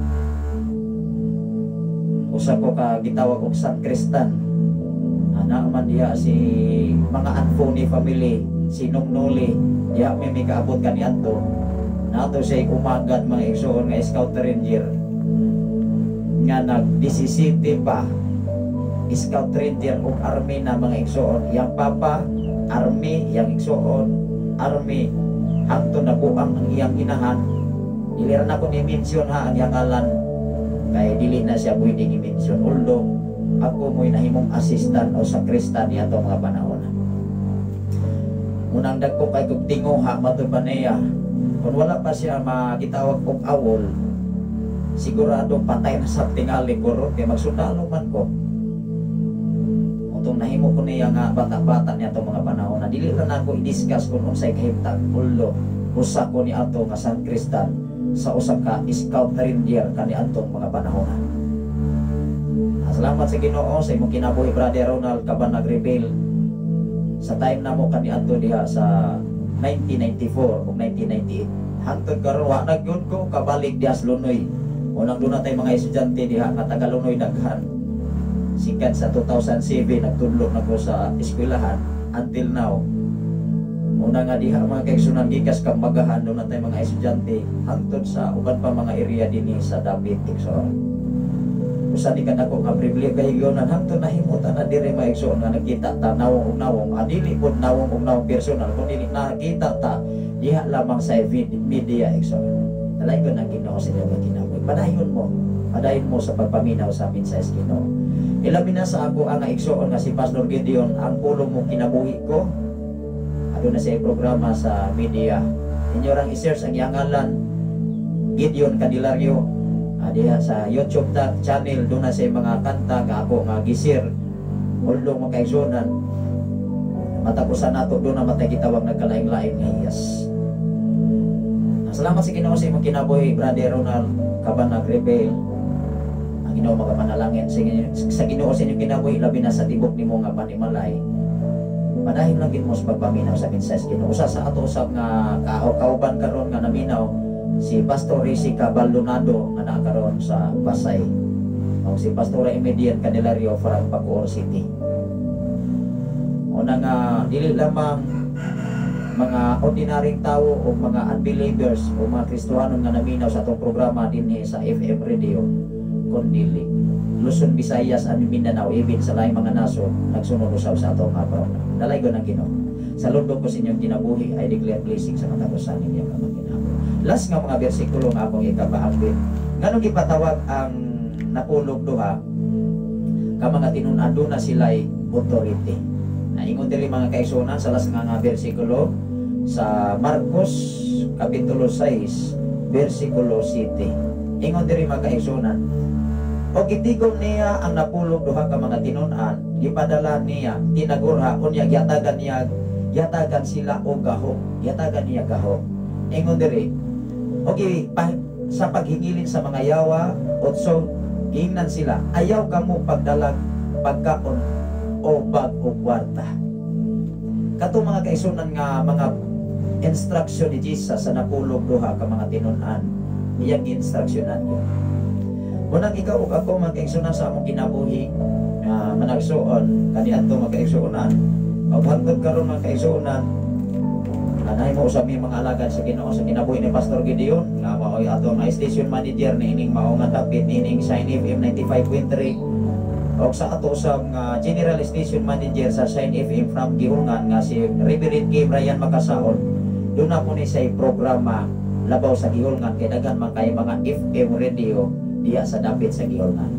Usa ko ka gitawag og San Cristan. Ana man diha si mga Anfoni family, si Nong Noli, diha may mikaabot kaniadto. Nato siya umagad mga igsuon nga scout ranger nga nag 17 pa. Scout ranger ug army na mga igsoon. Yang papa army, yang igsoon army, hangtod na buang ang iyang inahan. Dili ra nako ni mention ha ang iyang ngalan kay dili na siya pwedeng i-mention, although ako mo'y nahimong assistant o sakristan niya ato mga panahon. Unang dagko kay kog tinguha matud pa niya. Kung wala pa siya magitawag og awol, sigurado patay na sa tingali ko ron kay magsundalo man ko. Utong nahimo ko niya nga bata-bata niya itong mga panahon na dili lang ako i-discuss kung unsay kahimtang, although usa ko ni ato nga San Cristan sa usa ka scout ranger kani atong mga panahon. Salamat sa Ginoo sa imong kinabuhi, Brother Ronald Cabanag Repil. Sa time namo kani adto diha sa 1994 ug 1998. Hangtod karon wa na gyud ko kabalik diha sa Lunoy. Unang doon na tay mga estudyante diha nga taga Lunoy daghan. Sikan sa 2007 nagtudlo na ko sa eskwelahan until now. Una nga diha mga kaigsunan gikas kambagahan doon na tay mga estudyante hangtod sa uban pa mga area dinhi sa David igsoon. Usa ni kadako nga pribilehiyo kahigayonan hangtod nahimutan na diri mga igsoon nga nakita ta nawong og nawong, adili pod nawong og nawong personal kun dili nakita ta diha lamang sa media igsoon. Dalaygon ang Ginoo sa inyong kinabuhi. Padayon mo sa pagpaminaw sa mensahe sa Ginoo. Ilabi na sa ako ang igsoon nga si Pastor Gideon, ang pulong mo kinabuhi ko. Aduna siya programa sa media. Inyo rang i-search ang iyang ngalan, Gideon Candelario. Diha sa YouTube channel doon na siya mga kanta nga ako nga gisir. Although mga kaigsuonan, matapusan nato doon na matay gitawag nagkalaing-laing nga hiyas. Salamat sa Ginoo sa imong kinabuhi, Brother Ronald Cabanag Rebel. Ang Ginoo magapanalangin sa Ginoo sa inyong kinabuhi, labi na sa tibok nimo nga panimalay. Padayon lang gid mo sa pagpaminaw sa mensahe sa Ginoo. Usa sa ato usab nga kauban karon nga naminaw si Pastor Risica Baldonado nga naa karon sa Pasay. O si Pastor Emedian Candelario from Bacoor City. Una nga dili lamang mga ordinaryong tao o mga unbelievers o mga Kristohanon nga naminaw sa atong programa dinhi sa FM Radio, kundi Luzon, Visayas, and Mindanao, even sa laing mga nasod, nagsunod usab sa atong programa. Dalaygon ang Ginoo. Saludo ko sa inyong kinabuhi, I declare blessing sa katapusan ninyo nga mga kinabuhi. Last nga mga bersikulo nga akong ikapaambit. Nganong gipatawag ang Napulog duha ka mga tinun-an, duna sila'y authority. Na ingon diri, mga kaigsuonan, sa last nga bersikulo sa Marcos kapitulo 6 bersikulo 7. Ingon diri, mga kaigsuonan, "O gitigom niya ang napulog duha ka mga tinun-an, gipadala niya tinagurha, unya gihatagan niya, gihatagan sila og gahom, gihatagan niya gahom." Ingon diri, okay, sa paghingilin sa mga yawa, otso, giingnan sila, "Ayaw kamo pagdalag pagkaon o bag o kwarta." Kato, mga kaigsuonan, nga mga instruction ni Jesus sa napulog duha ka mga tinun-an, iyang gi-instructionan yun. Unang ikaw ug ako, mga kaigsuonan, sa among kinabuhi nga managsuon kaniadto, mga kaigsuonan, ug hangtod karon, mga kaigsuonan, anay mo usab mi mga alagad sa Ginoo sa kinabuhi ni Pastor Gideon nga mao'y ato nga station manager niining mao nga dapit niining Shine FM 95.3, og sa ato usab nga general station manager sa Shine FM from Guihulngan nga si Reverend K. Brian Makasaol. Duna po ni say programa labaw sa Guihulngan kay daghan man kay mga FM radio diha sa dapit sa Guihulngan.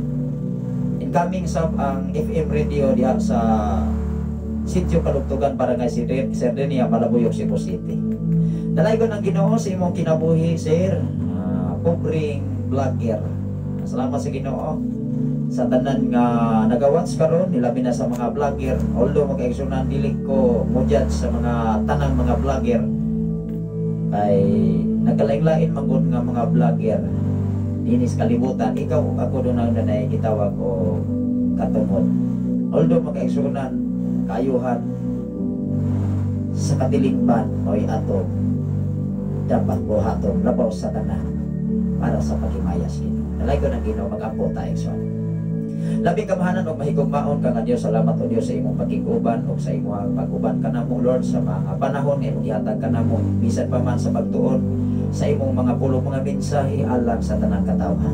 Incoming sab ang FM radio diha sa Sitio Kalugtugan, Barangay Serdenia, Malabuyok, Cebu City. Dalaygon ang Ginoo sa imong kinabuhi, sir. Pobreng vlogger. Salamat sa Ginoo sa tanan nga nagawatch karon, nilabi na sa mga vlogger. Although, mga kaigsuonan, dili ko mo judge sa mga tanang mga vlogger kay nagkalain-lain man gud nga mga vlogger dinis kalibutan. Ikaw ug ako, duna na gitawag og katungod. Although, mga kaigsuonan, kaayuhan sa katilingban mo'y ato dapat buhaton labaw sa tanan para sa paghimaya sa Ginoo. Dalaygon ang Ginoo. Mag-ampo ta, igsoon. Labing kamahanan ug mahigugmaon ka nga Dios, salamat o Dios sa imong pakig-uban ug sa imong pag-uban kanamo, Lord, sa mga panahon nga imong gihatag kanamo bisan pa man sa pagtuon sa imong mga pulong, mga mensahe alang sa tanang katawhan.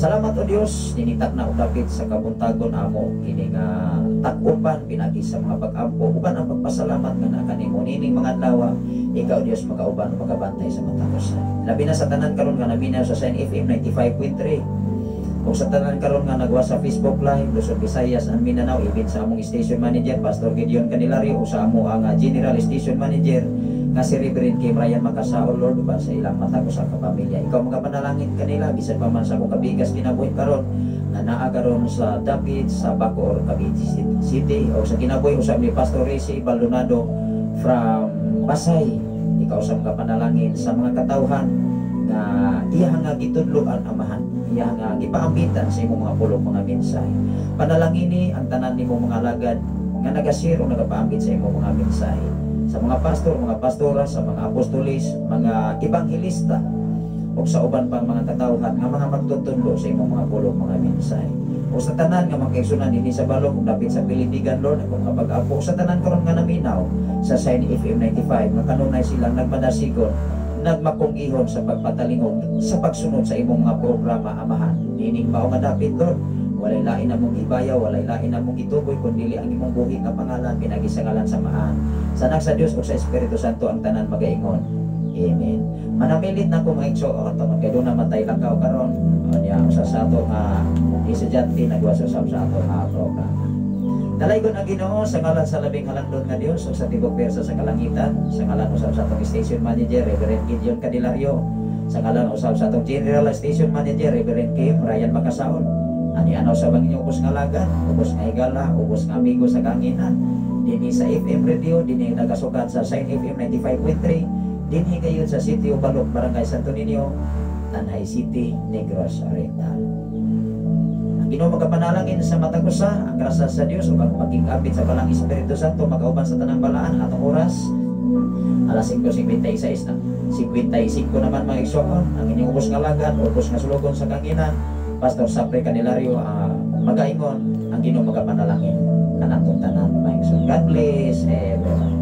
Salamat o Dios, ninitak na og dapit sa kabuntagon amo kini nga tag-upan pinagi sa mga pag-ampo uban ang pagpasalamat nga naa kanimo nining mga adlaw. Ikaw, Dios, makauban ug makabantay sa matag usa. Labi na sa tanan karon nga naminaw sa Shine FM 95.3 ug sa tanan karon nga nagwa sa Facebook Live, Luzon, Visayas and Mindanao, ibin sa among station manager Pastor Gideon Candelario o sa amo ang general station manager nga si Reverend Kim Ryan Makasao, Lord, uban sa ilang matag usa ka pamilya. Ikaw mga panalangin kanila bisan pa man sa akong kabigas kinabuhi karon nga naa karon sa dapit sa Bacoor, Cavite City, o sa kinabuhi usab ni Pastor Resi Baldonado from Pasay. Ikaw sa mga panalangin sa mga katawhan nga iya nga gitudloan, Amahan, iya nga gipaambitan sa imong mga pulong, mga mensahe. Panalangini ang tanan nimo mga alagad nga nagasir o nagapaambit sa imong mga mensahe, sa mga pastor, mga pastora, sa mga apostolis, mga ebanghelista o sa uban pang mga katawhan nga mga magtutudlo sa imong mga pulong, mga mensahe, o sa tanan nga mga kaigsuonan dinhi sa balong ug dapit sa Pilipigan, Lord, akong mga pag-apo, sa tanan karon nga naminaw sa Shine FM 95 nga kanunay silang nagmadasigon, nagmakungihon sa pagpatalingog sa pagsunod sa imong mga programa, Amahan, nining mao nga dapit. Lord, walay lain namong gibayaw, walay lain namong gituboy kundi ang imong buhi nga pangalan, pinagi sa ngalan sa Amahan, sa Anak sa Dios ug sa Espiritu Santo. Ang tanan magaingon, Amen. Manamilit na ko, mga igsoon, tungod kay duna man tay lakaw karon. Unya usa sa ato nga estudyante nagwasa sa ato nga programa. Dalaygon ang Ginoo sa ngalan sa labing halangdon nga Dios ug sa tibok pwersa sa kalangitan, sa ngalan usab sa atong station manager Reverend Gideon Candelario, sa ngalan usab sa atong general station manager Reverend Kim Ryan Makasaon. Ani ano sa bang inyong ubos nga alagad, ubos nga higala, ubos nga amigo sa kahanginan, dinhi sa FM radio, dinhi nagasukat sa Shine FM 95.3, dinhi gayon sa Sitio Balok, Barangay Santo Niño, Tanay City, Negros Oriental. Ang Ginoo magapanalangin sa matag usa, ang grasya sa Dios ug ang pagkingapit sa Balang Espiritu Santo makauban sa tanang balaan. Atong oras alas 5:56 na. 55 naman, mga igsoon, ang inyong ubos nga alagad, ubos nga sulugon sa kahanginan, Pastor Sapre Candelario, magaingon, ang Ginoo magapanalangin kanatong tanan, mga igsoon. God bless everyone.